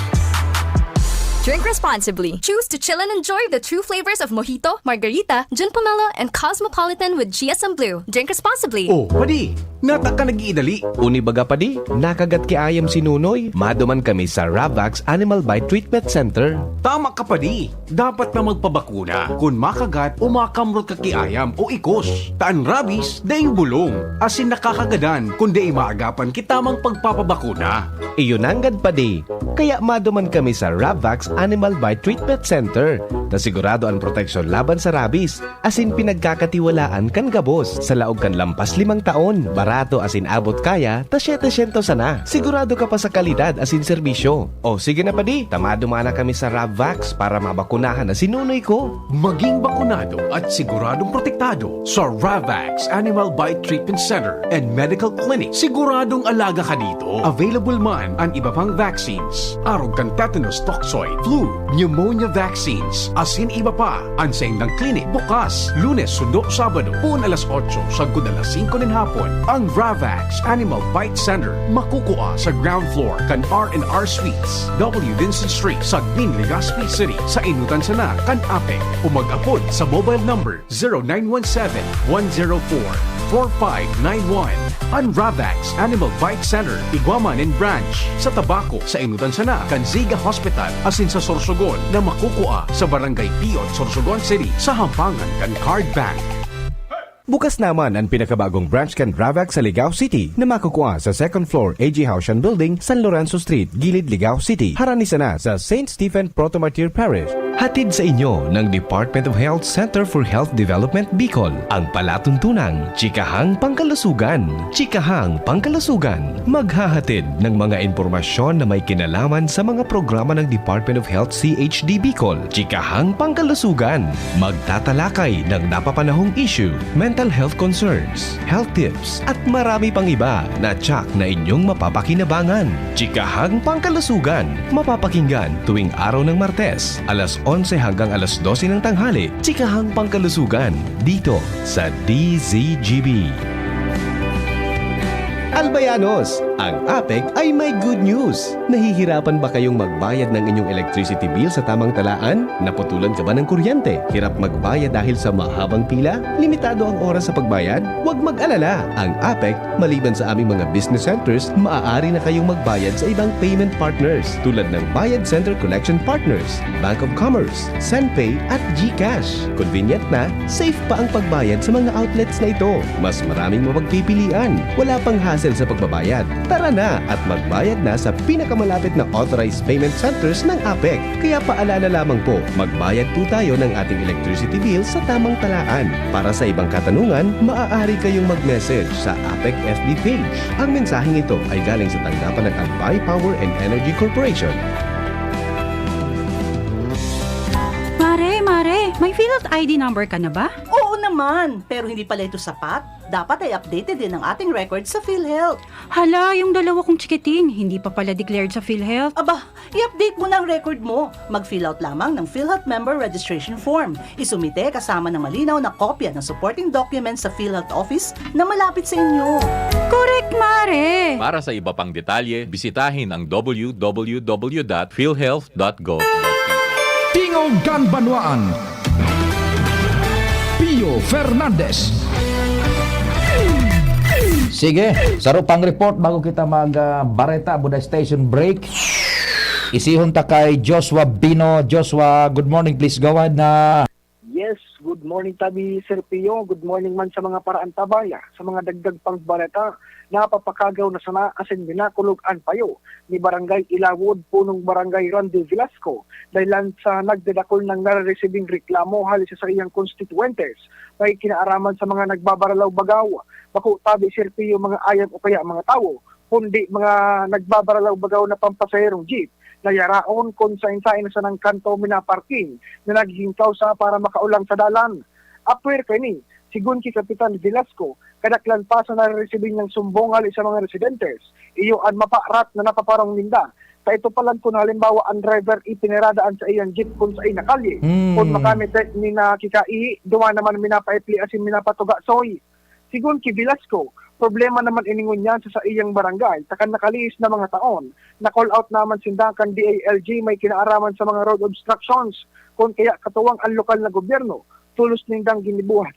Drink responsibly. Choose to chill and enjoy the true flavors of mojito, margarita, gin pomelo, and cosmopolitan with G S M Blue. Drink responsibly. Oh, padi, nata ka nag-iidali. Uni baga, padi, nakagat ki ayam si Nunoy. Maduman kami sa Ravax Animal Bite Treatment Center. Tama ka, padi. Dapat na magpabakuna kun makagat o makamrot ka ki ayam o ikos. Ta an rabies, daing bulong, asin nakakagadan kun dai maagapan ki tamang pagpapabakuna. Iyo nanggad, padi. Kaya maduman kami sa Ravax Animal Bite Treatment Center, ta sigurado an proteksyon laban sa rabies, asin pinagkakatiwalaan kan gabos. Sa laog kan lampas limang taon, barato asin abot kaya ta setecientos sana. Sigurado ka pa sa kalidad asin serbisyo. O sige na, padi, ta maduman na kami sa Ravax para mabakunahan na si Nunoy ko. Maging bakunado at siguradong protektado sa Ravax Animal Bite Treatment Center and Medical Clinic. Siguradong alaga ka dito. Available man an iba pang vaccines, arog kan tetanus toxoid, flu, pneumonia vaccines, asin iba pa. An saindang klinik bukas Lunes sundo Sabado, poon alas otso sagkod alas singko nin hapon. Ang Ravax Animal Bite Center makukua sa ground floor kan R and R Suites, W Vincent Street, Sagmin, Legazpi City, sa enotan sana kan APEC, o mag-apod sa mobile number zero nine one seven, one zero four, four five nine one. An Ravax Animal Bite Center igwa man nin branch sa Tabaco, sa enotan sana kan Ziga Hospital, asin sa Sorsogon na makukua sa Barangay Piot, Sorsogon City, sa hampangan kan Card Bank. Bukas naman an pinakabagong branch kan Ravax sa Ligao City, na makukua sa second floor A G Haushan Building, San Lorenzo Street, Gilid, Ligao City, harani sana sa Saint Stephen Proto-Martyr Parish. Hatid sa inyo ng Department of Health Center for Health Development Bicol, ang palatuntunang Chikahang Pangkalusugan. Chikahang Pangkalusugan, maghahatid ng mga impormasyon na may kinalaman sa mga programa ng Department of Health C H D Bicol. Chikahang Pangkalusugan, magtatalakay ng napapanahong issue, mental health concerns, health tips, at marami pang iba na tiyak na inyong mapapakinabangan. Chikahang Pangkalusugan, mapapakinggan tuwing araw ng Martes, alas onse hanggang alas dose ng tanghali. Chikahang Pangkalusugan, dito sa D Z G B. Albayanos, ang APEC ay may good news! Nahihirapan ba kayong magbayad ng inyong electricity bill sa tamang talaan? Naputulan ka ba ng kuryente? Hirap magbayad dahil sa mahabang pila? Limitado ang oras sa pagbayad? Huwag mag-alala! Ang APEC, maliban sa aming mga business centers, maaari na kayong magbayad sa ibang payment partners tulad ng Bayad Center Collection Partners, Bank of Commerce, Senpay at GCash. Convenient na, safe pa ang pagbayad sa mga outlets na ito. Mas maraming mapagpipilian. Wala pang hassle sa pagbabayad. Tara na at magbayad na sa pinakamalapit na authorized payment centers ng APEC. Kaya paalala lamang po, magbayad po tayo ng ating electricity bill sa tamang talaan. Para sa ibang katanungan, maaari kayong mag-message sa APEC F B page. Ang mensaheng ito ay galing sa tanggapan ng Albay Power and Energy Corporation. Mare, Mare, may PhilHealth I D number ka na ba? Oo naman, pero hindi pala ito sapat. Dapat ay updated din ang ating record sa PhilHealth. Hala, yung dalawa kong chikiting, hindi pa pala declared sa PhilHealth. Aba, i-update mo na ang record mo. Mag-fill out lamang ng PhilHealth Member Registration Form. Isumite kasama ng malinaw na kopya ng supporting documents sa PhilHealth Office na malapit sa inyo. Correct, Mare! Para sa iba pang detalye, bisitahin ang w w w dot philhealth dot gov dot p h. Tingog kan Banwaan. Pio Fernandez. Sige, saro pang report bago kita mag ah, bareta, buda station break. Isihon ta kay Joshua Bino. Joshua, good morning. Please go ahead na. Yes, good morning tabi Sir Pio. Good morning man sa mga paraantabaya, sa mga dagdag pang bareta. Napapakagaw na sana asin minakulog an payo ni Barangay Ilawod, punong Barangay Randy Velasco, dahilan sa nagdadakul nang nareresibing reklamo hali sa saiyang konstituwentes. May kinaaraman sa mga nagbabaralaw-bagaw, bako tabi Sir Pio, mga ayam o kaya mga tawo, kundi mga nagbabaralaw-bagaw na pampasaherong jeep na yaraon kun saen-saen na sanang kanto minaparking na nagiging kausa para makaulang sa dalan. Apwera kaini, sigon ki Kapitan Velasco, kadaklan pa sa nareresibing niyang sumbong hali sa mga residentes, iyo an maparat na napaparong ninda. Sa ito palan kun halimbawa an driver ipinirada an saiyang jeep kun saen na kalye, Hmm. kun makamit ni nakikaihi, duwa naman minapaipli asin minapatugasoy. Sigon ki Velasco, problema naman ini ngunyan sa saiyang barangay, ta kan nakalihis na mga taon, na-call out naman sinda kan D I L G may kinaaraman sa mga road obstructions, kun kaya katuwang an lokal na gobyerno, tolos nindang ginibuhat.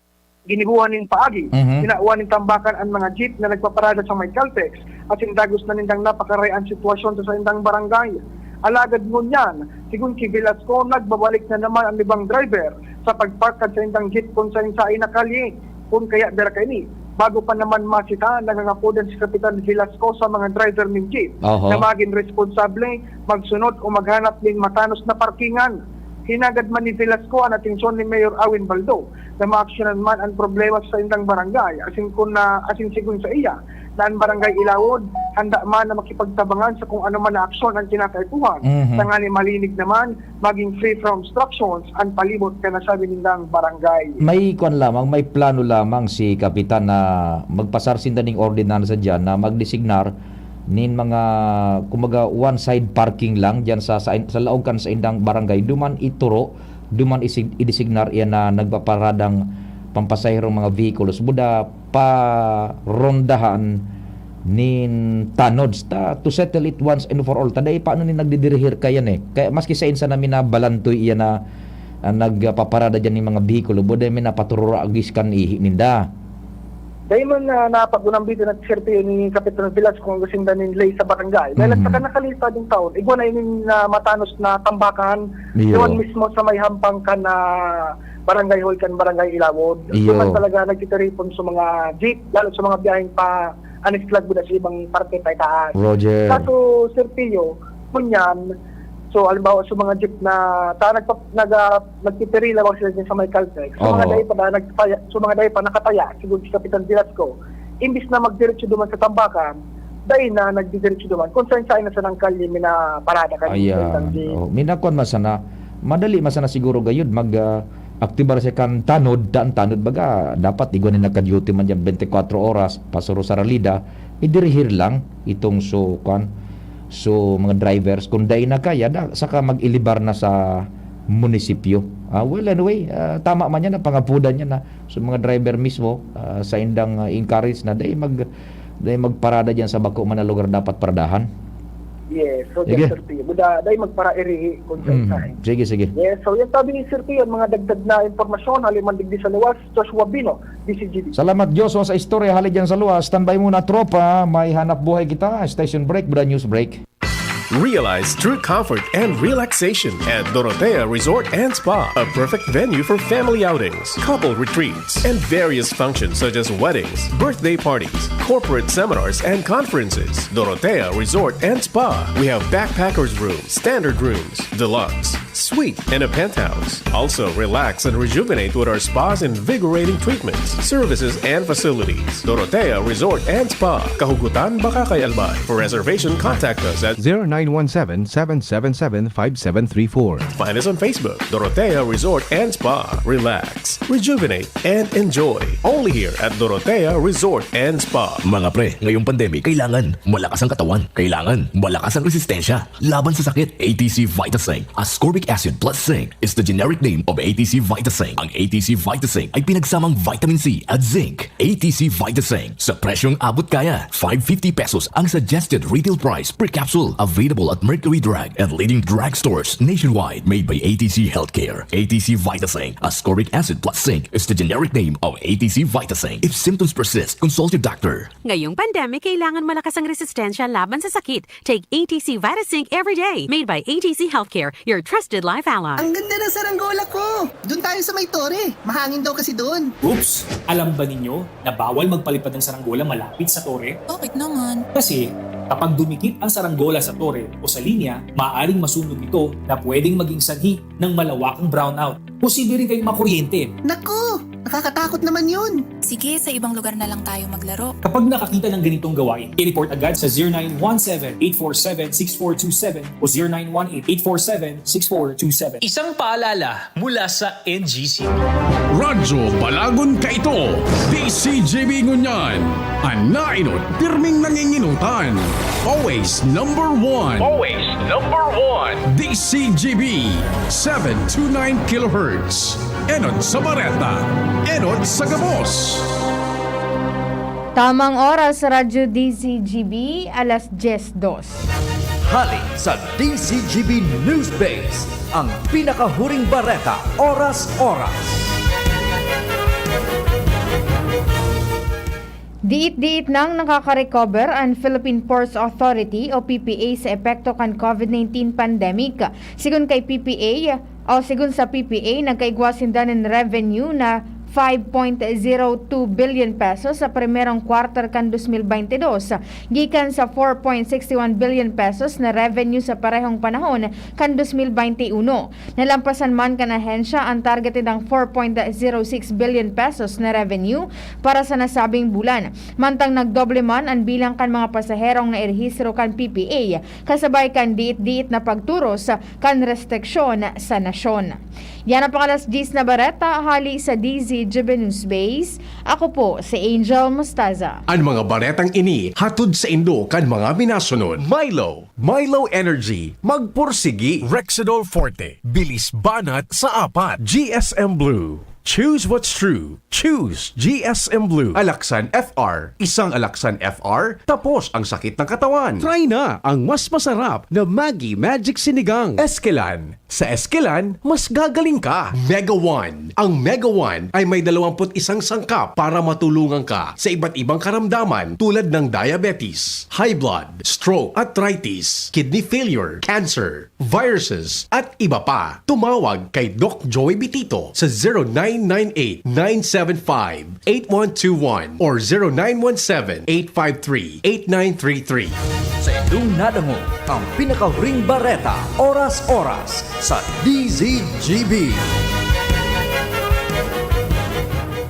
Ginibuhan nin paagi, Mhm. tinawan nin tambakan an mga jeep na nagpaparada sa may Caltex, asin dagos na nindang napakaray an sitwasyon sa saindang barangay. Alagad ngunyan, sigon ki Velasco, nagbabalik na naman an ibang driver sa pagpark kan saindang jeep kun saen-saen na kalye. Kun kaya bira kaini, bago pa naman masita, nangangapodan si Kapitan Velasco sa mga driver nin jeep Oho. na magin responsable, magsunod o maghanap nin matanos na parkingan. Hinagad man ni Velasco an atensyon ni Mayor Awin Baldo na maaksyonan man an problema sa saindang barangay, asin kun na, asin sigon saiya, na an Barangay Ilawod handa man na makipagtabangan sa kung ano man na aksyon an kinakaipuhan, Mhm. tangani malinig naman, maging free from obstructions an palibot kan nasabi nindang barangay. May kwan lamang, may plano lamang si Kapitan na magpasar sinda ning ordinansa diyan na magdesignar nin mga, kumbaga, one side parking lang diyan sa, sa, sa laog kan saindang barangay. Duman ituro, duman isig-, idesignar iyan na nagpaparadang pampasaherong mga vehicles. Buda parondahan nin tanods ta to settle it once and for all. Ta dai pa ano ni nagdidirihir kayan eh. Kaya maski sa insa na minabalantoy iyan na ah, nagpaparada diyan ning mga behikulo, buda mi napaturura agis kan ihi ninda. Dahil man uh, napagunambitan at sirpi ni Kapitan Velasco ang gasinda nin lay sa barangay. Dahil Mhm. sa kanakalista ding taon, igwa na inin uh, matanos na tambakan, Iyo. Doon mismo sa may hampang kan uh, barangay hall kan barangay Ilawod. Iyo. Doon talaga nagtitiripon sa mga jeep, lalo sa mga biyaheng pa Anislag Buda sa ibang parte pa itaas. Roger. Kaso, Sir Pio, kunyan, so, halimbawa, sa mga jeep na ta, nagpa, nag, ah, nagpipirila ba sila dyan sa may Caltex? Sa mga Oho. dai pa na, nagtaya, sa mga dai pa nakataya, siguro si Kapitan Velasco, imbis na magdiretso duman sa Tambakan, dai na nagdidiretso duman. Kung saan saan na sa nang kalye, minaparada kan Ayan. isang jeep. Oh, minakwan man sana. Madali man sana siguro gayud mag ah, aktibar siya kan tanod, ta an tanod baga dapat igwa ni naka-duty man diyan twenty-four oras, pasuro sa Ralida, idirihir lang itong so kwan, so mga drivers kung dai na kaya da, saka mag-ilibar na sa munisipyo. Ah, well, anyway, ah, tama man yan ang pangapudan niya na so mga driver mismo ah, sa indang ah, encourage na dai mag Dai magparada diyan sa bako man na lugar dapat paradahan. Yes, so Sige. Sir Pio. Buda, dai magparairihi kung sa Mm. sahin. Sige, sige. Yes, so yan sabi ni Sir Pio, mga dagdag na impormasyon, hali man digdi sa luwas, Joshua Bino, D C G B. Salamat, Joshua, sa istorya hali dyan sa luwas. Standby muna, tropa. May hanap buhay kita. Station break, brand news break. Realize true comfort and relaxation at Dorotea Resort and Spa, a perfect venue for family outings, couple retreats, and various functions such as weddings, birthday parties, corporate seminars, and conferences. Dorotea Resort and Spa. We have backpackers room, standard rooms, deluxe, suite, and a penthouse. Also, relax and rejuvenate with our spa's invigorating treatments, services, and facilities. Dorotea Resort and Spa, Kahugutan, Bacacay, Albay. For reservation, contact us at zero nine one seven, seven seven seven, five seven three four. Find us on Facebook, Dorotea Resort and Spa. Relax, rejuvenate, and enjoy. Only here at Dorotea Resort and Spa. Mga pre, ngayong pandemic, kailangan malakas ang katawan. Kailangan malakas ang resistensya laban sa sakit. A T C Vitasync, ascorbic acid plus zinc, is the generic name of A T C Vitasync. Ang A T C Vitasync ay pinagsamang vitamin C at zinc. A T C Vitasync, sa presyong abot kaya. Five fifty pesos ang suggested retail price per capsule. Available at Mercury Drug and leading drugstores nationwide. Made by A T C Healthcare. A T C Vitasync, ascorbic acid plus zinc, is the generic name of A T C Vitasync. If symptoms persist, consult your doctor. Ngayong pandemic, kailangan malakas ang resistensya laban sa sakit. Take A T C Vitasync every day. Made by A T C Healthcare, your trusted life ally. Ang ganda ng saranggola ko! Doon tayo sa may tore. Mahangin daw kasi doon. Oops! Alam ba ninyo na bawal magpalipad ng saranggola malapit sa tore? Bakit naman? Kasi kapag dumikit ang saranggola sa tore o sa linya, maaaring masunog ito na pwedeng maging sanhi ng malawakang brownout. Posible rin kayong makuryente. Naku! Nakakatakot naman yun! Sige, sa ibang lugar na lang tayo maglaro. Kapag nakakita ng ganitong gawain, i-report agad sa zero nine one seven, eight four seven, six four two seven o zero nine one eight, eight four seven, six four two seven. Isang paalala mula sa N G C. Radyo Balagon kaito, D C G B ngunyan. An nainot, pirming nanginginutan. Always number one. Always number one. D C G B, seven two nine kilohertz. Enot sa bareta, enot sa gabos. Tamang oras sa Radyo D C G B, alas dyes dos. Hali sa D C G B News Base, ang pinakahuring bareta, oras-oras. Diit-diit nang nakaka-recover an Philippine Ports Authority o P P A sa epekto kan COVID nineteen pandemic. Sigon kay P P A, o sigon sa P P A, nagkaigwa sinda nin revenue na five point zero two billion pesos sa primerong quarter kan dos mil baynte dos, gikan sa four point six one billion pesos na revenue sa parehong panahon kan dos mil baynte uno. Nalampasan man kan ahensya an target nindang four point zero six billion pesos na revenue para sa nasabing bulan. Mantang nagdoble man an bilang kan mga pasaherong nairehistro kan P P A, kasabay kan diit-diit na pagturos kan restriksyon sa nasyon. Yan ang pang-alas dyes na bareta hali sa D Z G B News Base. Ako po si Angel Mostaza. An mga baretang ini hatod saindo kan mga minasunod: Milo, Milo Energy, magpursigi. Rexidol Forte, bilis banat sa apat. G S M Blue, choose what's true. Choose G S M Blue. Alaksan F R. Isang Alaksan F R, tapos ang sakit ng katawan. Try na ang mas masarap na Maggi Magic Sinigang. Eskelan. Sa Eskelan, mas gagaling ka. Mega One. Ang Mega One ay may dalawampu't isang sangkap para matulungan ka sa iba't ibang karamdaman tulad ng diabetes, high blood, stroke, arthritis, kidney failure, cancer, viruses, at iba pa. Tumawag kay Doc Joey Bitito sa zero nine nine eight, nine seven five, eight one two one or zero nine one seven, eight five three, eight nine three three. Sa indong nadangog, ang pinakahuring bareta, oras-oras, sa D Z G B.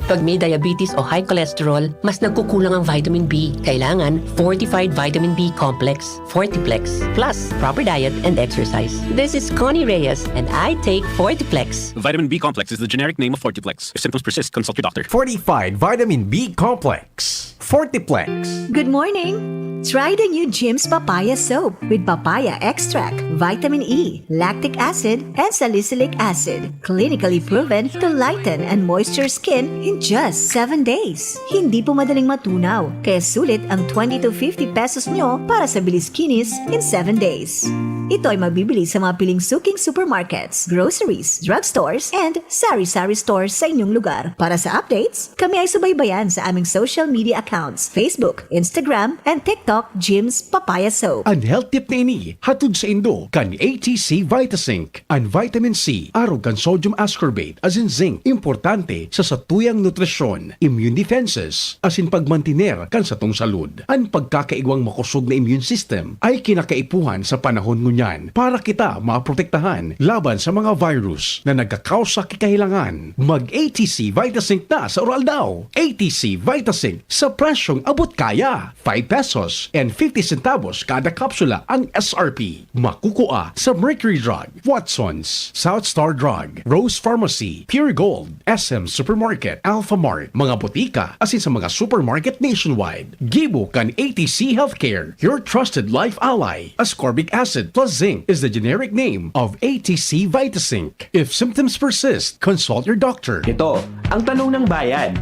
Pag may diabetes o high cholesterol, mas nagkukulang ang vitamin B. Kailangan fortified vitamin B complex, Fortiplex, plus proper diet and exercise. This is Connie Reyes, and I take Fortiplex. Vitamin B complex is the generic name of Fortiplex. If symptoms persist, consult your doctor. Fortified Vitamin B Complex. Fortiplex. Good morning! Try the new Jim's Papaya Soap with papaya extract, vitamin E, lactic acid, and salicylic acid. Clinically proven to lighten and moisture skin in just seven days. Hindi po madaling matunaw, kaya sulit ang twenty to fifty pesos nyo para sa bilis kinis in seven days. Ito ay mabibili sa mga piling suking supermarkets, groceries, drugstores, and sari-sari stores sa inyong lugar. Para sa updates, kami ay subaybayan sa aming social media accounts, Facebook, Instagram, and TikTok, Jim's Papaya Soap. An health tip na ini, hatod saindo kan A T C Vitasync. An vitamin C, arog kan sodium ascorbate, asin zinc, importante sa satuyang nutrisyon, immune defenses, asin pagmantiner kan satong salud. An pagkakaigwang makosog na immune system ay kinakaipuhan sa panahon ngunyan para kita maprotektahan laban sa mga virus na nagkakausa ki kahilangan. Mag A T C Vitasync na sa Uraldaw. A T C Vitasync sa presyong abot kaya. Five pesos and fifty centavos kada kapsula ang S R P. Makukua sa Mercury Drug, Watson's, South Star Drug, Rose Pharmacy, Pure Gold, S M Supermarket, Alphamart, mga botika, asin sa mga supermarket nationwide. Gibo kan A T C Healthcare, your trusted life ally. Ascorbic acid plus zinc is the generic name of A T C Vitasync. If symptoms persist, consult your doctor. Ito ang Tanong ng Bayan,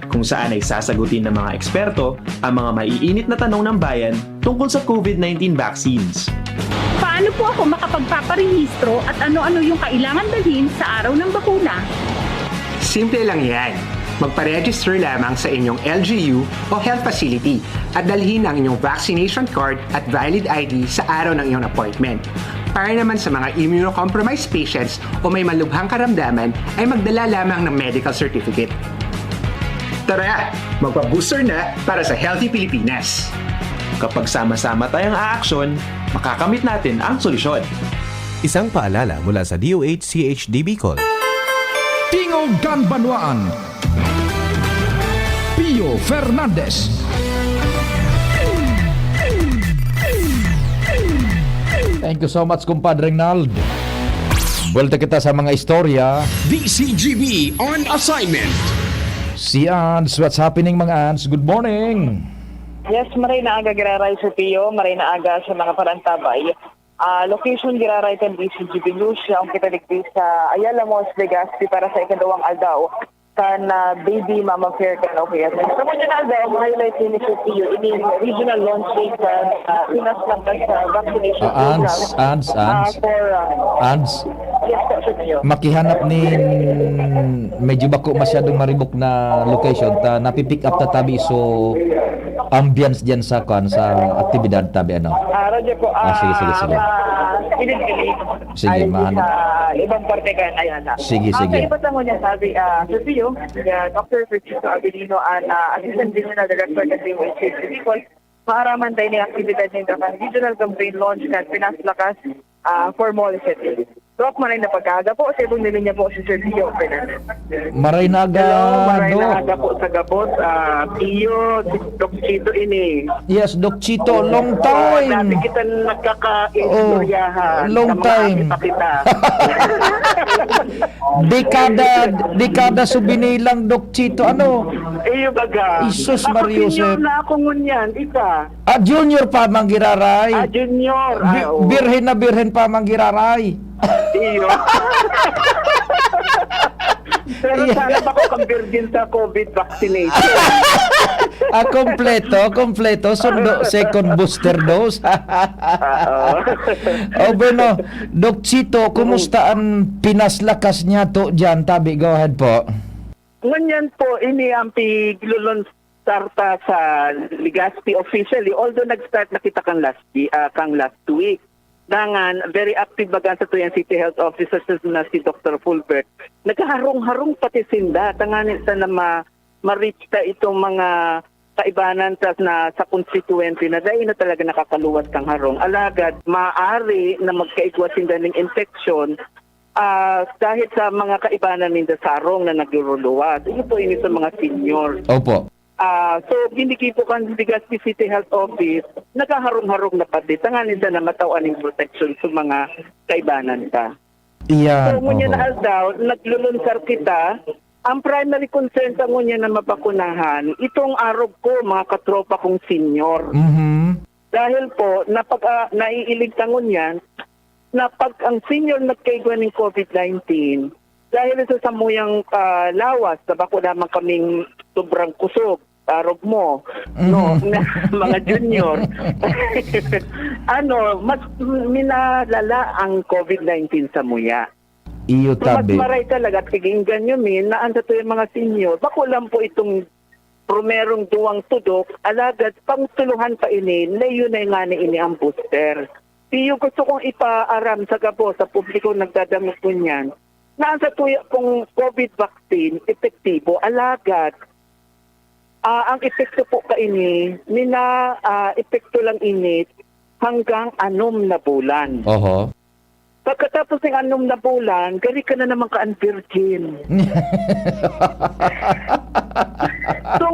kung saan ay sasagutin ng mga eksperto ang mga maiinit na tanong ng bayan tungkol sa COVID nineteen vaccines. Paano po ako makapagpaparehistro at ano-ano yung kailangan dalhin sa araw ng bakuna? Simple lang yan. Magpa-register lamang sa inyong L G U o health facility at dalhin ang inyong vaccination card at valid I D sa araw ng inyong appointment. Para naman sa mga immunocompromised patients o may malubhang karamdaman, ay magdala lamang ng medical certificate. Tara, magpa-booster na para sa healthy Pilipinas. Kapag sama-sama tayong aaksyon, makakamit natin ang solusyon. Isang paalala mula sa D O H C H D Bicol. Tingog kan Banwaan. Pio Fernandez. Thank you so much, Kumpadre Nald. Buwelta kita sa mga istorya. D C G B on assignment. Si Ans, what's happening, mga Ans? Good morning. Yes, maray na aga, Giraray, Sir Pio. Maray na aga sa mga parantabay. Ah, location, Giraray, kan D C G B News, yaon kita digdi sa Ayala Malls, Legazpi para sa ikaduwang aldaw kan, ah, Baby Mama Fair kan O K S. Sa mga na aldaw, ang highlight ni Sir Pio, ini regional launching kan, ah, Pinas Lakas, ah, vaccination Ah, Ans, program. Ans, Ah, Ans. for, ah, Ans, yes, Sir Pio. Makihanap nin medyo bako masyadong maribok na location ta napipick up ta tabi, so ambience diyan sa, kwan, sa aktibidad tabi, ano. Ah, radyo po, Ah, sige, sige, ah, sige. ma-, pinipili Sige, Ay, mahanap. sa ibang parte kaya na yan, ah. Sige, Ah, sige. Sa iba tango niya, sabi, ah, Sir Pio, si, ah, Doctor Francisco Avelino, an, ah, Assistant Regional Director ng D O H C Bicol, maaraman tayo ni aktibidad ninda kan regional campaign launch kan Pinas Lakas, ah, for Mall City. Doc, maray na pagkaaga po. Sa ibang linya po, si Sir Pio Fernandez. Maray na aga, Hello, maray na Doc. aga po sa gabos. Ah, Pio, si Doc Chito ini. Yes, Doc Chito, long Ah, time. dati kita nagkakaistoryahan. Oo, long Sa mga time. api pa kita. Dekada, dekada subinilang, Doc Chito. Ano? Iyo baga. Jesus Ako, Maria senior Joseph. na ako ngunyan, isa. Ah, junior pa, Mang Giraray. Ah, junior. Ah, Bi-, oo. birhen na birhen pa, Mang Giraray. Iyo. Pero Iya. sana bako kang virgin sa COVID vaccination. Ah, kompleto, kompleto. Sundo, second booster dose. Oo. Oh, bueno, Doc Chito, kumusta ang Pinas Lakas niya to dyan? Tabi, go ahead po. Ngunyan po, ini ang piglulon-, sarta sa Legazpi officially, although nag-start na kita kang last ye-, ah, kang last week. Dangan, very active baga sa Tuyan City Health Officer na si Doctor Fulbert. Naghaharong-harong pati sinda, tanganing sana ma-, ma-reach ta itong mga kaibanan ta na sa konstituyente na dai na talaga nakakaluwas kang harong. Alagad, maaari na magkaigwa sinda ning infeksyon, ah, dahil sa mga kaibanan ninda sa harong na nagluluwas. Ito po ini sa mga senior. Opo. Ah, so, ginigay po kan Legazpi City Health Office, naghaharong-harong na pati, tanganing sana matawan ning proteksyon sa mga kaibanan ta. Iyan, So, ngunyan oho. na aldaw, naglulunsar kita. Ang primary concern ta ngunyan na mabakunahan, itong arog ko, mga katropa kong senior. Mhm. Dahil po, napag-, ah, naiiligtangon yan, na pag ang senior nagkaigwa ning COVID nineteen, dahil sa samuyang, ah, lawas na bako lamang kaming sobrang kusog, arog mo, no, Mhm. na mga junior, ano, mas minalala ang COVID nineteen samuya. Iyo So, mas tabi. maray talaga, tiginggan nyo, min, na ang satuyang mga senior, bako lang po itong primerong duwang tudok, alagad pangtuluhan pa ini, layo na ngani ini ang booster. Iyo gusto kong ipaaram sa gabos, sa publikong nagdadangog ngunyan, na ang satuya pong COVID vaccine, epektibo, alagad, ah, ang epekto po kaini, mina, ah, epekto lang ini hanggang anom na bulan. Oho. Pagkatapos ng anom na bulan, gari ka na naman ka-unvirgin. So,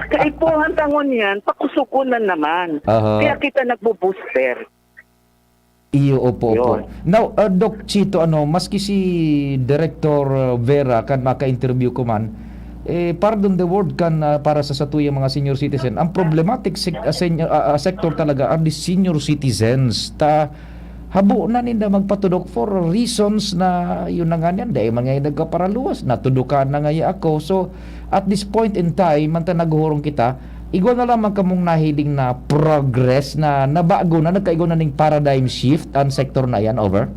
kaipuhan ta ngunyan, pakusugon na naman. Aha. Kaya kita nagbo-booster. Iyo, opo, opo. Yun. Now, ah, Doc Chito, ano, maski si Director, ah, Vera kan maka-interview ko man, eh, pardon the word kan, ah, para sa satuyang mga senior citizen, ang problematic sec-, ah, senior, ah, ah, sector talaga are the senior citizens. Ta, habo na ninda magpatudok for reasons na, yun na nga niyan, dai man ngayon nagkaparaluwas, natudukan na ngaya ako. So, at this point in time, manta naghurong kita, igwa na lamang kamong nahiling na progress na nabago na, nagkaigwa na ning paradigm shift ang sektor na yan, over?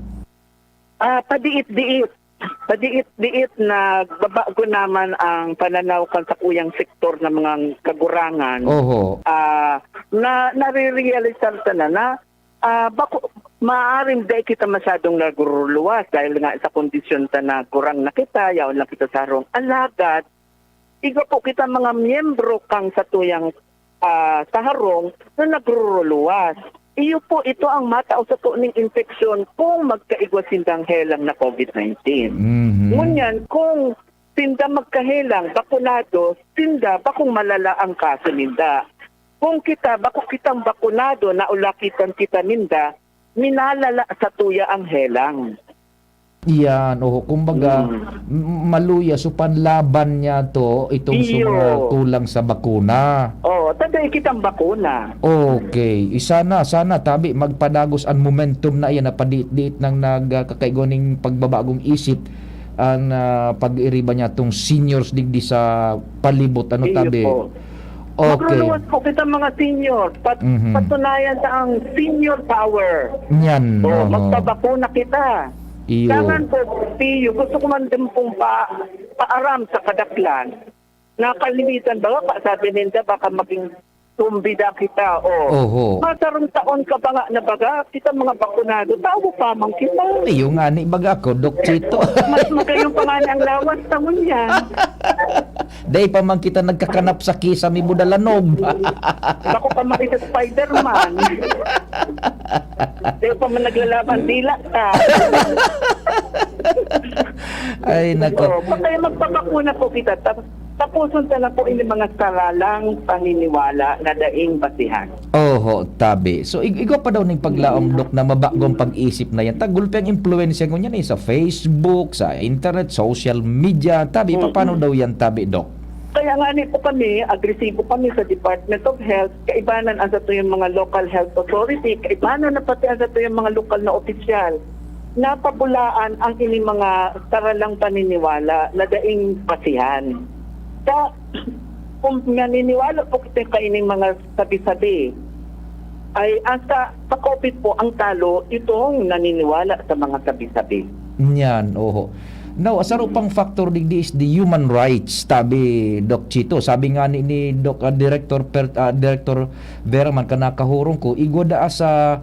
Ah, padiit-diit. Padiit-diit nagbabago naman ang pananaw kan sakuyang sektor ng mga kagurangan. Oho. Ah, na, nare-realisar ta na na, ah, bako, maaaring dai kita masyadong naguruluwas dahil nga sa kondisyon ta na gurang na kita, yaon lang kita sa harong. Alagad, igwa po kita mga miyembro kang satuyang, ah, sa harong na nagruruluwas. Iyo po, ito ang matao sato ning impeksyon kung magkaigwa sindang helang na COVID nineteen. Mhm. Ngunyan, kung sinda magkahelang, bakunado, sinda, bakong malala ang kaso ninda. Kung kita, bako kitang bakunado, naulakitan kita ninda, minalala satuya ang helang. Iyan, oho. Kumbaga, Mm. m-, maluya, so panlaban niya to, itong sa Iyo. mga kulang sa bakuna. Oo, ta dai kitang bakuna. Okay. Isa na, sana, tabi, magpadagos ang momentum na iyan na padiit-diit nang nag-, ah, kakaigwa ning pagbabagong isip ang, ah, pag-iriba niya tong seniors digdi sa palibot, ano, Iyo tabi? po. Okay. Magluluwas po kita, mga senior. Pat-, Mhm. patunayan ta ang senior power. Yan, So, oo. magpabakuna kita. Iyo. Dangan po, Pio, gusto ko man din pong pa-, paaram sa kadaklan. Nakalimitan ba? Baka sabi ninda, baka maging zombie na kita, oh. Oho. Masarong taon ka ba nga na baga? Kita mga bakunado, tawo pa man kita. Iyo nga ni baga ako, Doc Chito. Mas magayon pa nga ni ang lawas ta ngunyan. Dai pa man kita nagkakanap sa kisame, budalanog. Bako pa makita Spider-Man. Dai pa man naglalaban dila ta. Ay, nako. Oh, pa kaya magpabakuna po kita. Tap-, tapuson ta na po ini mga saralang paniniwala na daing basihan. Oho, tabi. So, ig-, igwa pa daw ning paglaom, Mm. Doc, na mabago ang pag-isip na yan. Ta, gulpi ang impluwensya ngunyan eh, sa Facebook, sa internet, social media. Tabi, Mm-mm. paano daw yan, tabi, Doc? Kaya nga ni po kami, agresibo kami sa Department of Health, kaibanan ang satuyang mga local health authority, kaibanan na pati ang satuyang mga lokal na opisyal. Napabulaan ang ining mga saralang paniniwala na daing basihan. Sa, kung naniniwala po kita kaining mga sabi-sabi, ay ang sa, sa COVID po, ang talo, itong naniniwala sa mga sabi-sabi. Yan, oho. Now, saro pang factor digdi is the human rights, tabi, Doc Chito. Sabi nga ni, ni Doc, ah, Director Per-, ah, Director Vera man, kan nakahurong ko, igwa daa sa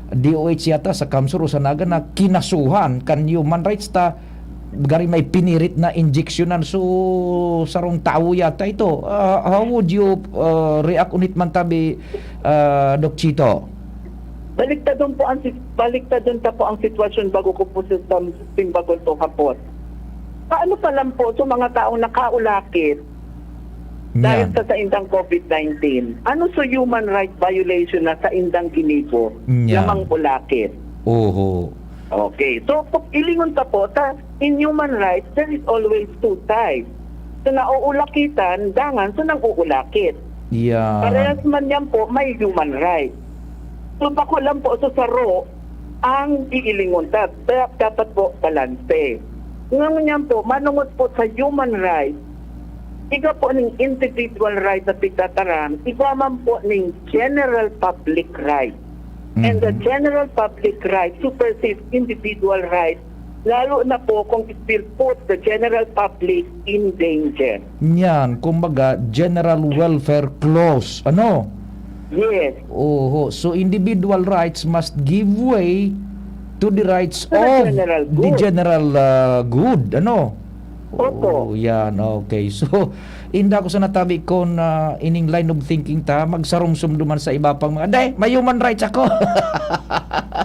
D O H yata, sa CamSur o sa Naga na kinasuhan kan human rights ta, gari may pinirit na injeksyonan. So, sarong tawo yata ito. Ah, how would you, ah, react on it man tabi, ah, Doc Chito? Baliktadon po ang sit-, baliktadon ta po ang sitwasyon bago ko po sa, sa simbagol to hapot. Paano pa lang po sa mga taong nakaulakit dahil Yan. sa saindang COVID nineteen? Ano sa human rights violation na saindang ginibo Yan. na mangulakit? Oho. Okay. So, kung ilingon ta po, ta, in human rights, there is always two sides. So, nauulakitan, dangan, so, nang-uulakit. Yan. Parehas man yan po, may human rights. So, bako lang po sa saro ang iilingon ta. Kaya dapat po balanse. Ngunyan po, manungod po sa human rights, igwa po ning individual rights na pigtataram, igwa man po ning general public rights. And the Mhm. general public rights supersedes individual rights, lalo na po kung it will put the general public in danger. Yan, kumbaga, general welfare clause, ano? Yes. Oho. So, individual rights must give way to the rights To the of general the good. general, ah, good, ano? Opo. Oh, yan. Okay. So, inda ko sa natabi kon, ah, ining line of thinking ta, magsarumsum duman sa iba pang mga, "Day, may human rights ako."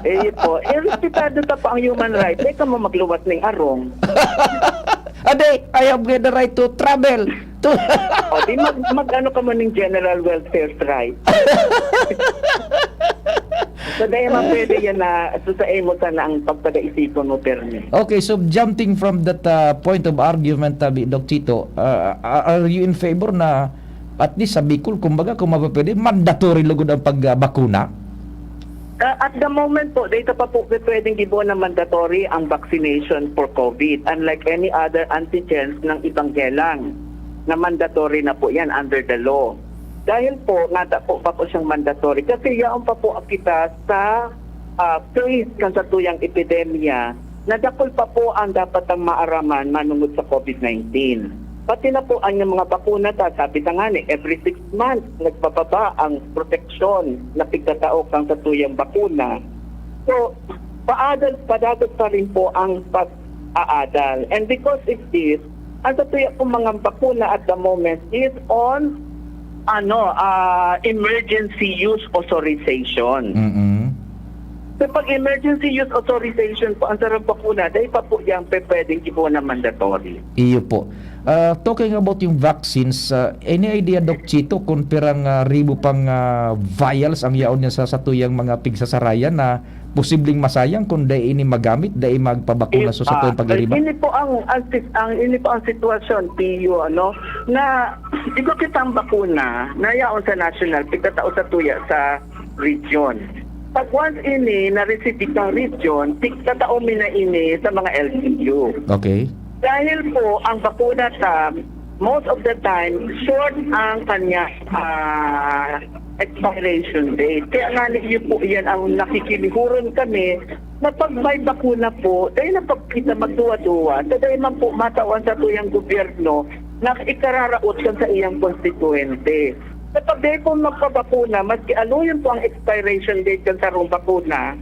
Eh, yun po. Eh, respetado ta po ang human rights. Di ka mo magluwas ning arong. "Ade, I have the right to travel." To O, di mag-, mag-ano ka mo ning general welfare strike. So, dahil man pwede yan na, so, sa imo sana ang pagpadaisipon mo, Permi. Okay, so jumping from that, uh, point of argument, tabi, Doc Chito, uh, are you in favor na at least sa Bicol, kumbaga, kung mapapwede, mandatory lugod ang pagbakuna? Ah, at the moment po, data pa po, pwedeng gibo na mandatory ang vaccination for COVID, unlike any other antigens ng ibang helang na mandatory na po yan under the law. Dahil po, nata po pa po siyang mandatory kasi yaon pa po kita sa, ah, phase kan satuyang epidemya na dakul pa po ang dapat ang maaraman manungod sa COVID nineteen. Pati na po ang mga bakuna, ta-, sabi ta nga ni, every six months, nagbababa ang proteksyon na pigtatao kan satuyang bakuna. So, paadal, padagot pa rin po ang pag-aadal. And because of this, ang satuya pong mga bakuna at the moment is on, ano, ah, emergency use authorization. Mm-mm. So, pag emergency use authorization po, ang sarang bakuna, dahil pa po yan, pe-, pwedeng gibo na mandatory. Iyo po. Ah, talking about yung vaccines, ah, any idea, Doc Chito, kung pirang, ah, ribo pang, ah, vials ang yaon niya sa satuyang mga pigsasarayan na posibleng masayang kung dai ini magamit, dai magpabakuna If, sa satuyang ah, pag-iriba? Ini po ang, ang sis-, ang, ini po ang sitwasyon, Tiyo, ano, na iba kitang bakuna na yaon sa national, pigtatao sa tuya, sa region. Pag once ini na-receive itong region, tig-, tatao mi na ini sa mga L G U. Okay. Dahil po, ang bakuna ta, most of the time, short ang kanya, ah, expiration date. Kaya nga ninyo po, yan ang nakikilihuron kami na pag may bakuna po, dahil na pag kita magduwa-duwa, sa dahil man po matawan sa tuyang gobyerno na ikararaot kan sa iyang konstituente. Sa pag-, dahil po magpabakuna, maski aluyon po ang expiration date kan sarong bakuna,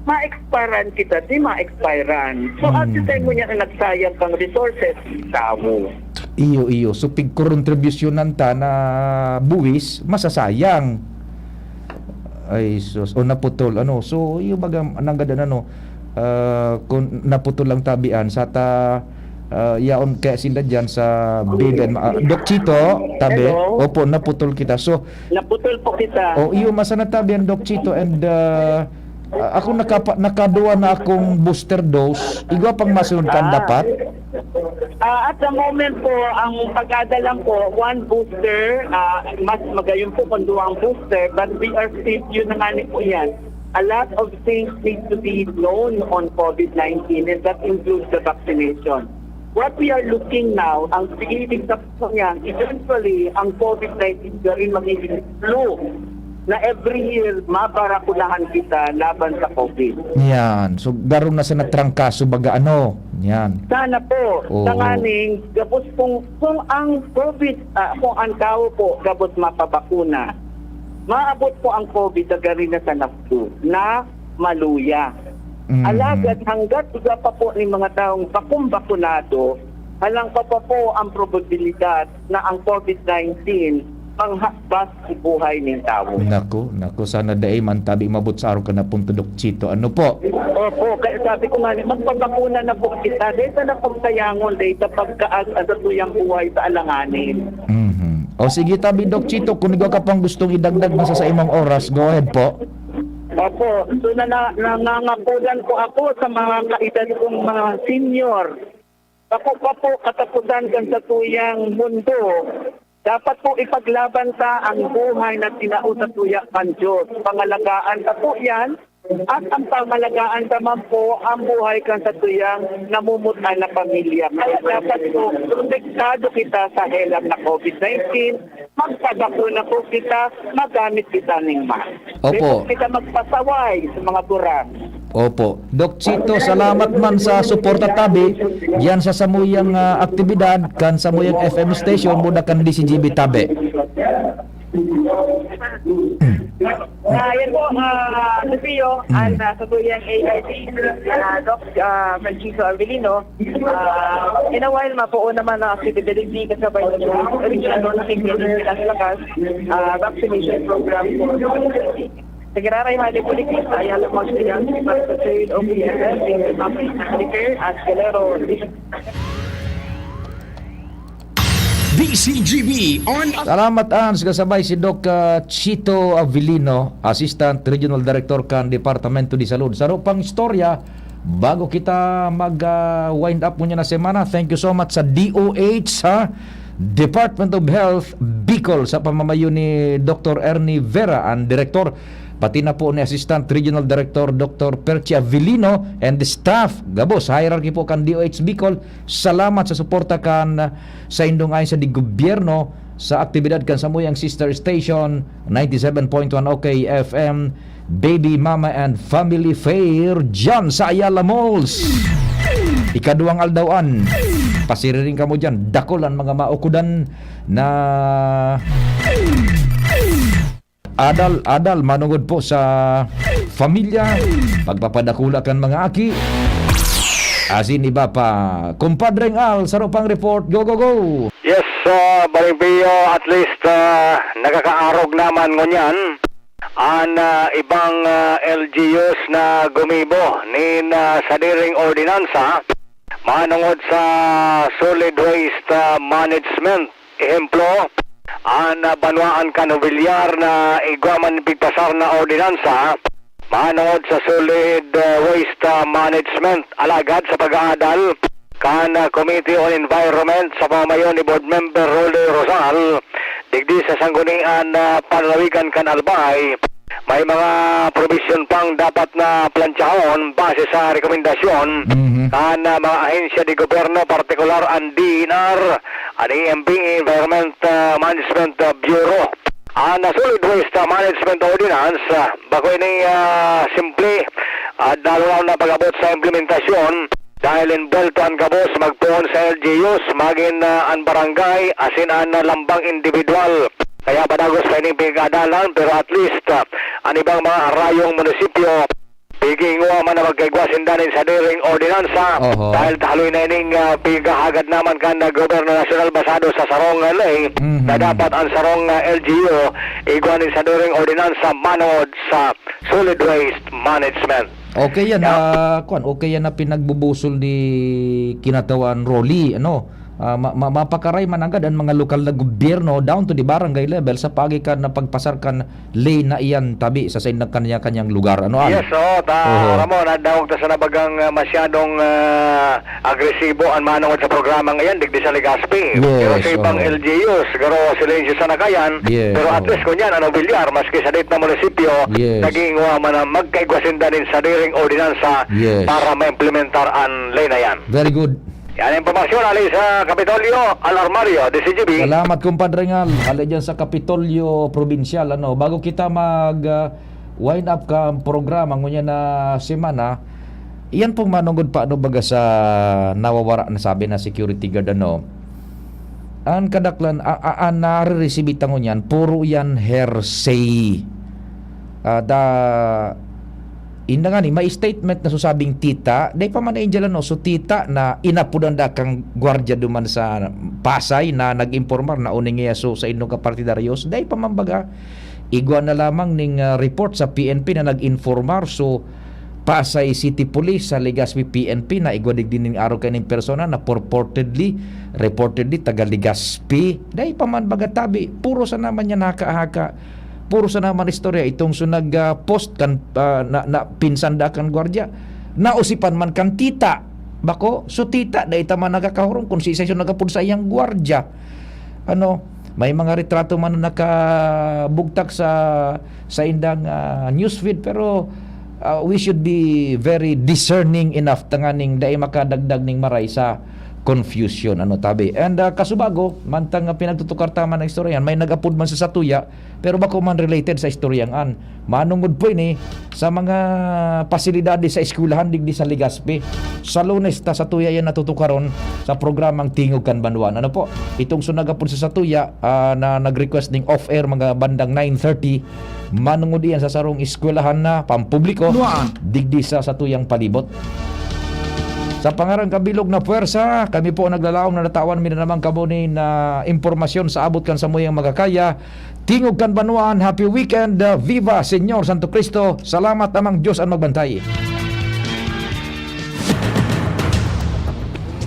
ma-expiran kita, di ma-expiran. So, at the Hmm. time mo niya na nagsayang kang resources, tawo. Iyo, iyo. So, pigkontribusyonan ta na buwis, masasayang. Ay, sus. O naputol, ano. So, iyo baga, nanggad an ano, ah, kung naputol lang tabian, sa ta, ah, yaon kaya sinda dyan sa Biden. Ah, Doc Chito, tabi. Hello? Opo, naputol kita. So, Naputol po kita. O, iyo, masa na tabian, Doc Chito, and, ah, ah, ako nakapa-, nakaduwa na akong booster dose. Igwa pang masunod kan Ah. dapat? Ah, at the moment po, ang pag-ada lang po, one booster, ah, mas magayon po kung duwang booster, but we are still, yun na nga ni po yan. A lot of things need to be known on COVID nineteen, and that includes the vaccination. What we are looking now, ang pinipilit na po niya, eventually, ang COVID nineteen na rin magiging flu na every year, mabarakunahan kita laban sa COVID. Yan. So, garo na sa natrangkaso, baga ano. Yan. Sana po. Oo. Tanganing, gabos kung, kung ang COVID, ah, kung ang tao po, gabos mapabakuna, maabot po ang COVID na gari na sa naflu, na maluya. Mhm. Alagad hanggat iba pa po ni mga taong bakong-bakunado, halang pa pa po ang probabilidad na ang COVID nineteen manghakbas sa buhay nin tawo. Naku, naku, sana dai man tabi mabot sa araw ka na punto, Doc Chito. Ano po? Opo, kaya sabi ko nga, magpabakuna na po kita. Dahil sa napagsayangon, dahil sa pagkaag-, ang satuyang buhay sa alanganin. Mhm. O sige, tabi, Doc Chito, kung ikaw ka pang gustong idagdag na sa, sa imong oras, go ahead po. Opo, so na, na, nangangapulan ko ako sa mga kaedad kong mga senior. Ako pa po, katapusan kan satuyang mundo. Dapat po ipaglaban ta ang buhay na tinao sa tuya kan Diyos. Pangalagaan ta po yan. At ang pangalagaan ta man po ang buhay kan satuyang namumutay na pamilya. Kaya dapat po, protektado kita sa helang na COVID nineteen. Magpabakuna po kita, magamit kita ning mask. Opo. Di po kita magpasaway sa mga burak. Opo. Doc Chito, salamat man sa suporta tabi diyan sa samuyang, ah, aktibidad kan samuyang F M station, muna kan D C G B tabi. Ah, yan po, ah, Sofio, Mm. and, ah, sa tuyang A R T, ah, Doc, ah, Francisco Avelino, ah, in a while, mapuo naman ang accessibility kasabay ng original lakas, ah, vaccination program po. Sa Giraray, Hali, Pulitis, Ayala, Magsilang, Marcosur, O P S S, Mapit, Liquor, at Galero. D C G B on. Salamat, Ans. Kasabay si Doc, ah, Chito Avelino, Assistant Regional Director kan Departamento de Salud. Saro pang istorya, bago kita mag, ah, wind up ngunyan na semana, thank you so much sa D O H, ha? Department of Health, Bicol, sa pamamayo ni Doctor Ernie Vera, ang direktor, pati na po ni Assistant Regional Director Doctor Perchi Avelino and the staff, gabos, hierarchy po kan D O H Bicol, salamat sa suporta kan, ah, saindong ayon sa di gobyerno sa aktibidad kan samuyang sister station, ninety-seven point one O K F M, Baby Mama and Family Fair, diyan sa Ayala Malls. Ikaduwang aldawan, pasiriring kamo diyan, dakul an mga maukudan na adal-adal manungod po sa pamilya, pagpapadakula kan mga aki, asin iba pa. Kumpadreng Al, saro pang report. Go, go, go! Yes, ah, Paring Pio, at least, ah, nakakaarog naman ngunyan an, ah, ibang, ah, L G Us na gumibo nin, ah, sadiring ordinansa manungod sa solid waste, ah, management. Ehemplo, an, ah, banwaan kan Villar na igwa man pigpasar na ordinansa manungod sa solid, ah, waste, ah, management. Alagad sa pag-aadal kan, ah, Committee on Environment sa pamamayo ni Board Member Rolly Rosal, digdi sa Sangguniang, ah, Panlalawigan kan Albay, may mga probisyon pang dapat na plantsahon base sa rekomendasyon Mhm. kan, ah, mga ahensya de gobyerno, partikular an D E N R, an E M B, Environment, ah, Management, ah, Bureau. An, ah, Solid Waste, ah, Management Ordinance, ah, bako ini, ah, simple, ah, lalo na pag-abot sa implementasyon, dahil envuelto an gabos magpoon sa L G Us, magin, ah, an barangay, asin an, ah, lambang individual. Kaya padagos pa ining pinag-aadalan, pero at least, ah, an ibang mga arayong munisipyo, pigingwa man na magkaigwa sinda nin sadiring ordinansa, Oho. dahil tahaloy na ining, ah, pighahagad naman kan, ah, Gobyerno Nasyonal basado sa sarong, ah, ley, Mhm. na dapat an sarong, ah, L G U igwa nin sadiring ordinansa manongod sa solid waste management. Okay yan, Yeah. ah, kwan, okay yan na pinagbubusol ni Kinatawan Rolly, ano? Ah, ma-, ma-, mapakaray man agad ang mga lokal na gobyerno down to the barangay level sa paagi kan na pagpasar kan ley na iyan tabi sa saindang kanya-kanyang lugar. Ano, Al? Yes, oo, ta-, Oho. Ramon, nadangog ta sa nabagang, ah, masyadong, ah, agresibo an manongod sa programang iyan, digdi sa Legazpi. Yes, Pero sa ibang oo. L G Us, siguro silencio sa nakayan, Yes, pero at oo. least kunyan, ano, Villar, maski sa date na munisipyo, Yes. naging wa man ang magkaigwa sinda nin sadiring ordinansa Yes. para maimplementar an ley na yan. Very good. Yan ang impormasyon, ali sa Kapitolyo, Al Armario, D C G B. Salamat, Kumpadre Ngal. Ali dyan sa Kapitolyo Probinsyal, ano, bago kita mag, ah, wind up ka programa ngunyan na semana, iyan pong manungod pa, ano, baga sa nawawara na sabi na security guard, ano. Ang kadaklan, a, a, a, nare-receive ta ngunyan, puro yan hearsay. Ah, da, inda ngani, may statement na susabing tita, dai pa man na india, ano, so tita na inapodan da kang gwardiya duman sa Pasay na nag-impormar na uning iya so sa inyo kapartidaryos, dai pa man baga, igwa na lamang ning, ah, report sa P N P na nag-informar. So, Pasay City Police sa Legazpi P N P na igwa digdi ning araw kaining persona na purportedly, reportedly, taga Legazpi. Dai pa man baga tabi. Puro sana man yan haka-haka. Puro sana man istorya. Itong so nag, ah, post kan, ah, na, na pinsan da kan gwardiya. Nausipan man kan tita. Bako, so tita, dai ta man nagkakahurong kung si isa so nagapod sa iyang gwardiya. Ano, May mga retrato man na nakabugtak sa, sa indang, ah, newsfeed, pero, ah, we should be very discerning enough tanganing dai makadagdag ning maray sa confusion, ano, tabi. And, ah, kasubago, mantang, ah, pinagtutukar ta man ang istorya, may nag-apod man sa satuya, pero bako man related sa istoryang an. Manungod po ini sa mga pasilidades sa eskwelahan digdi sa Legazpi. Sa Lunes ta satuya yan natutukaron sa programang Tingog kan Banwaan. Ano po? Itong so nag-apod sa satuya, ah, na nag-request ning off-air mga bandang nine thirty, manungod iyan sa sarong eskwelahan na pampubliko Banwaan. Digdi sa satuyang palibot. Sa pangaran kan bilog na puwersa, kami po naglalaom na natawan mi na naman kamo ni na impormasyon sa abot kan samuyang makakaya. Tingog kan Banwaan, happy weekend, uh, viva Señor Santo Cristo, salamat Amang Diyos an magbantay.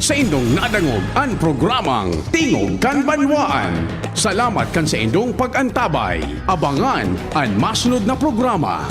Sa indong nadangog an programang Tingog kan Banwaan. Salamat kan sa indong pag-antabay. Abangan an masunod na programa.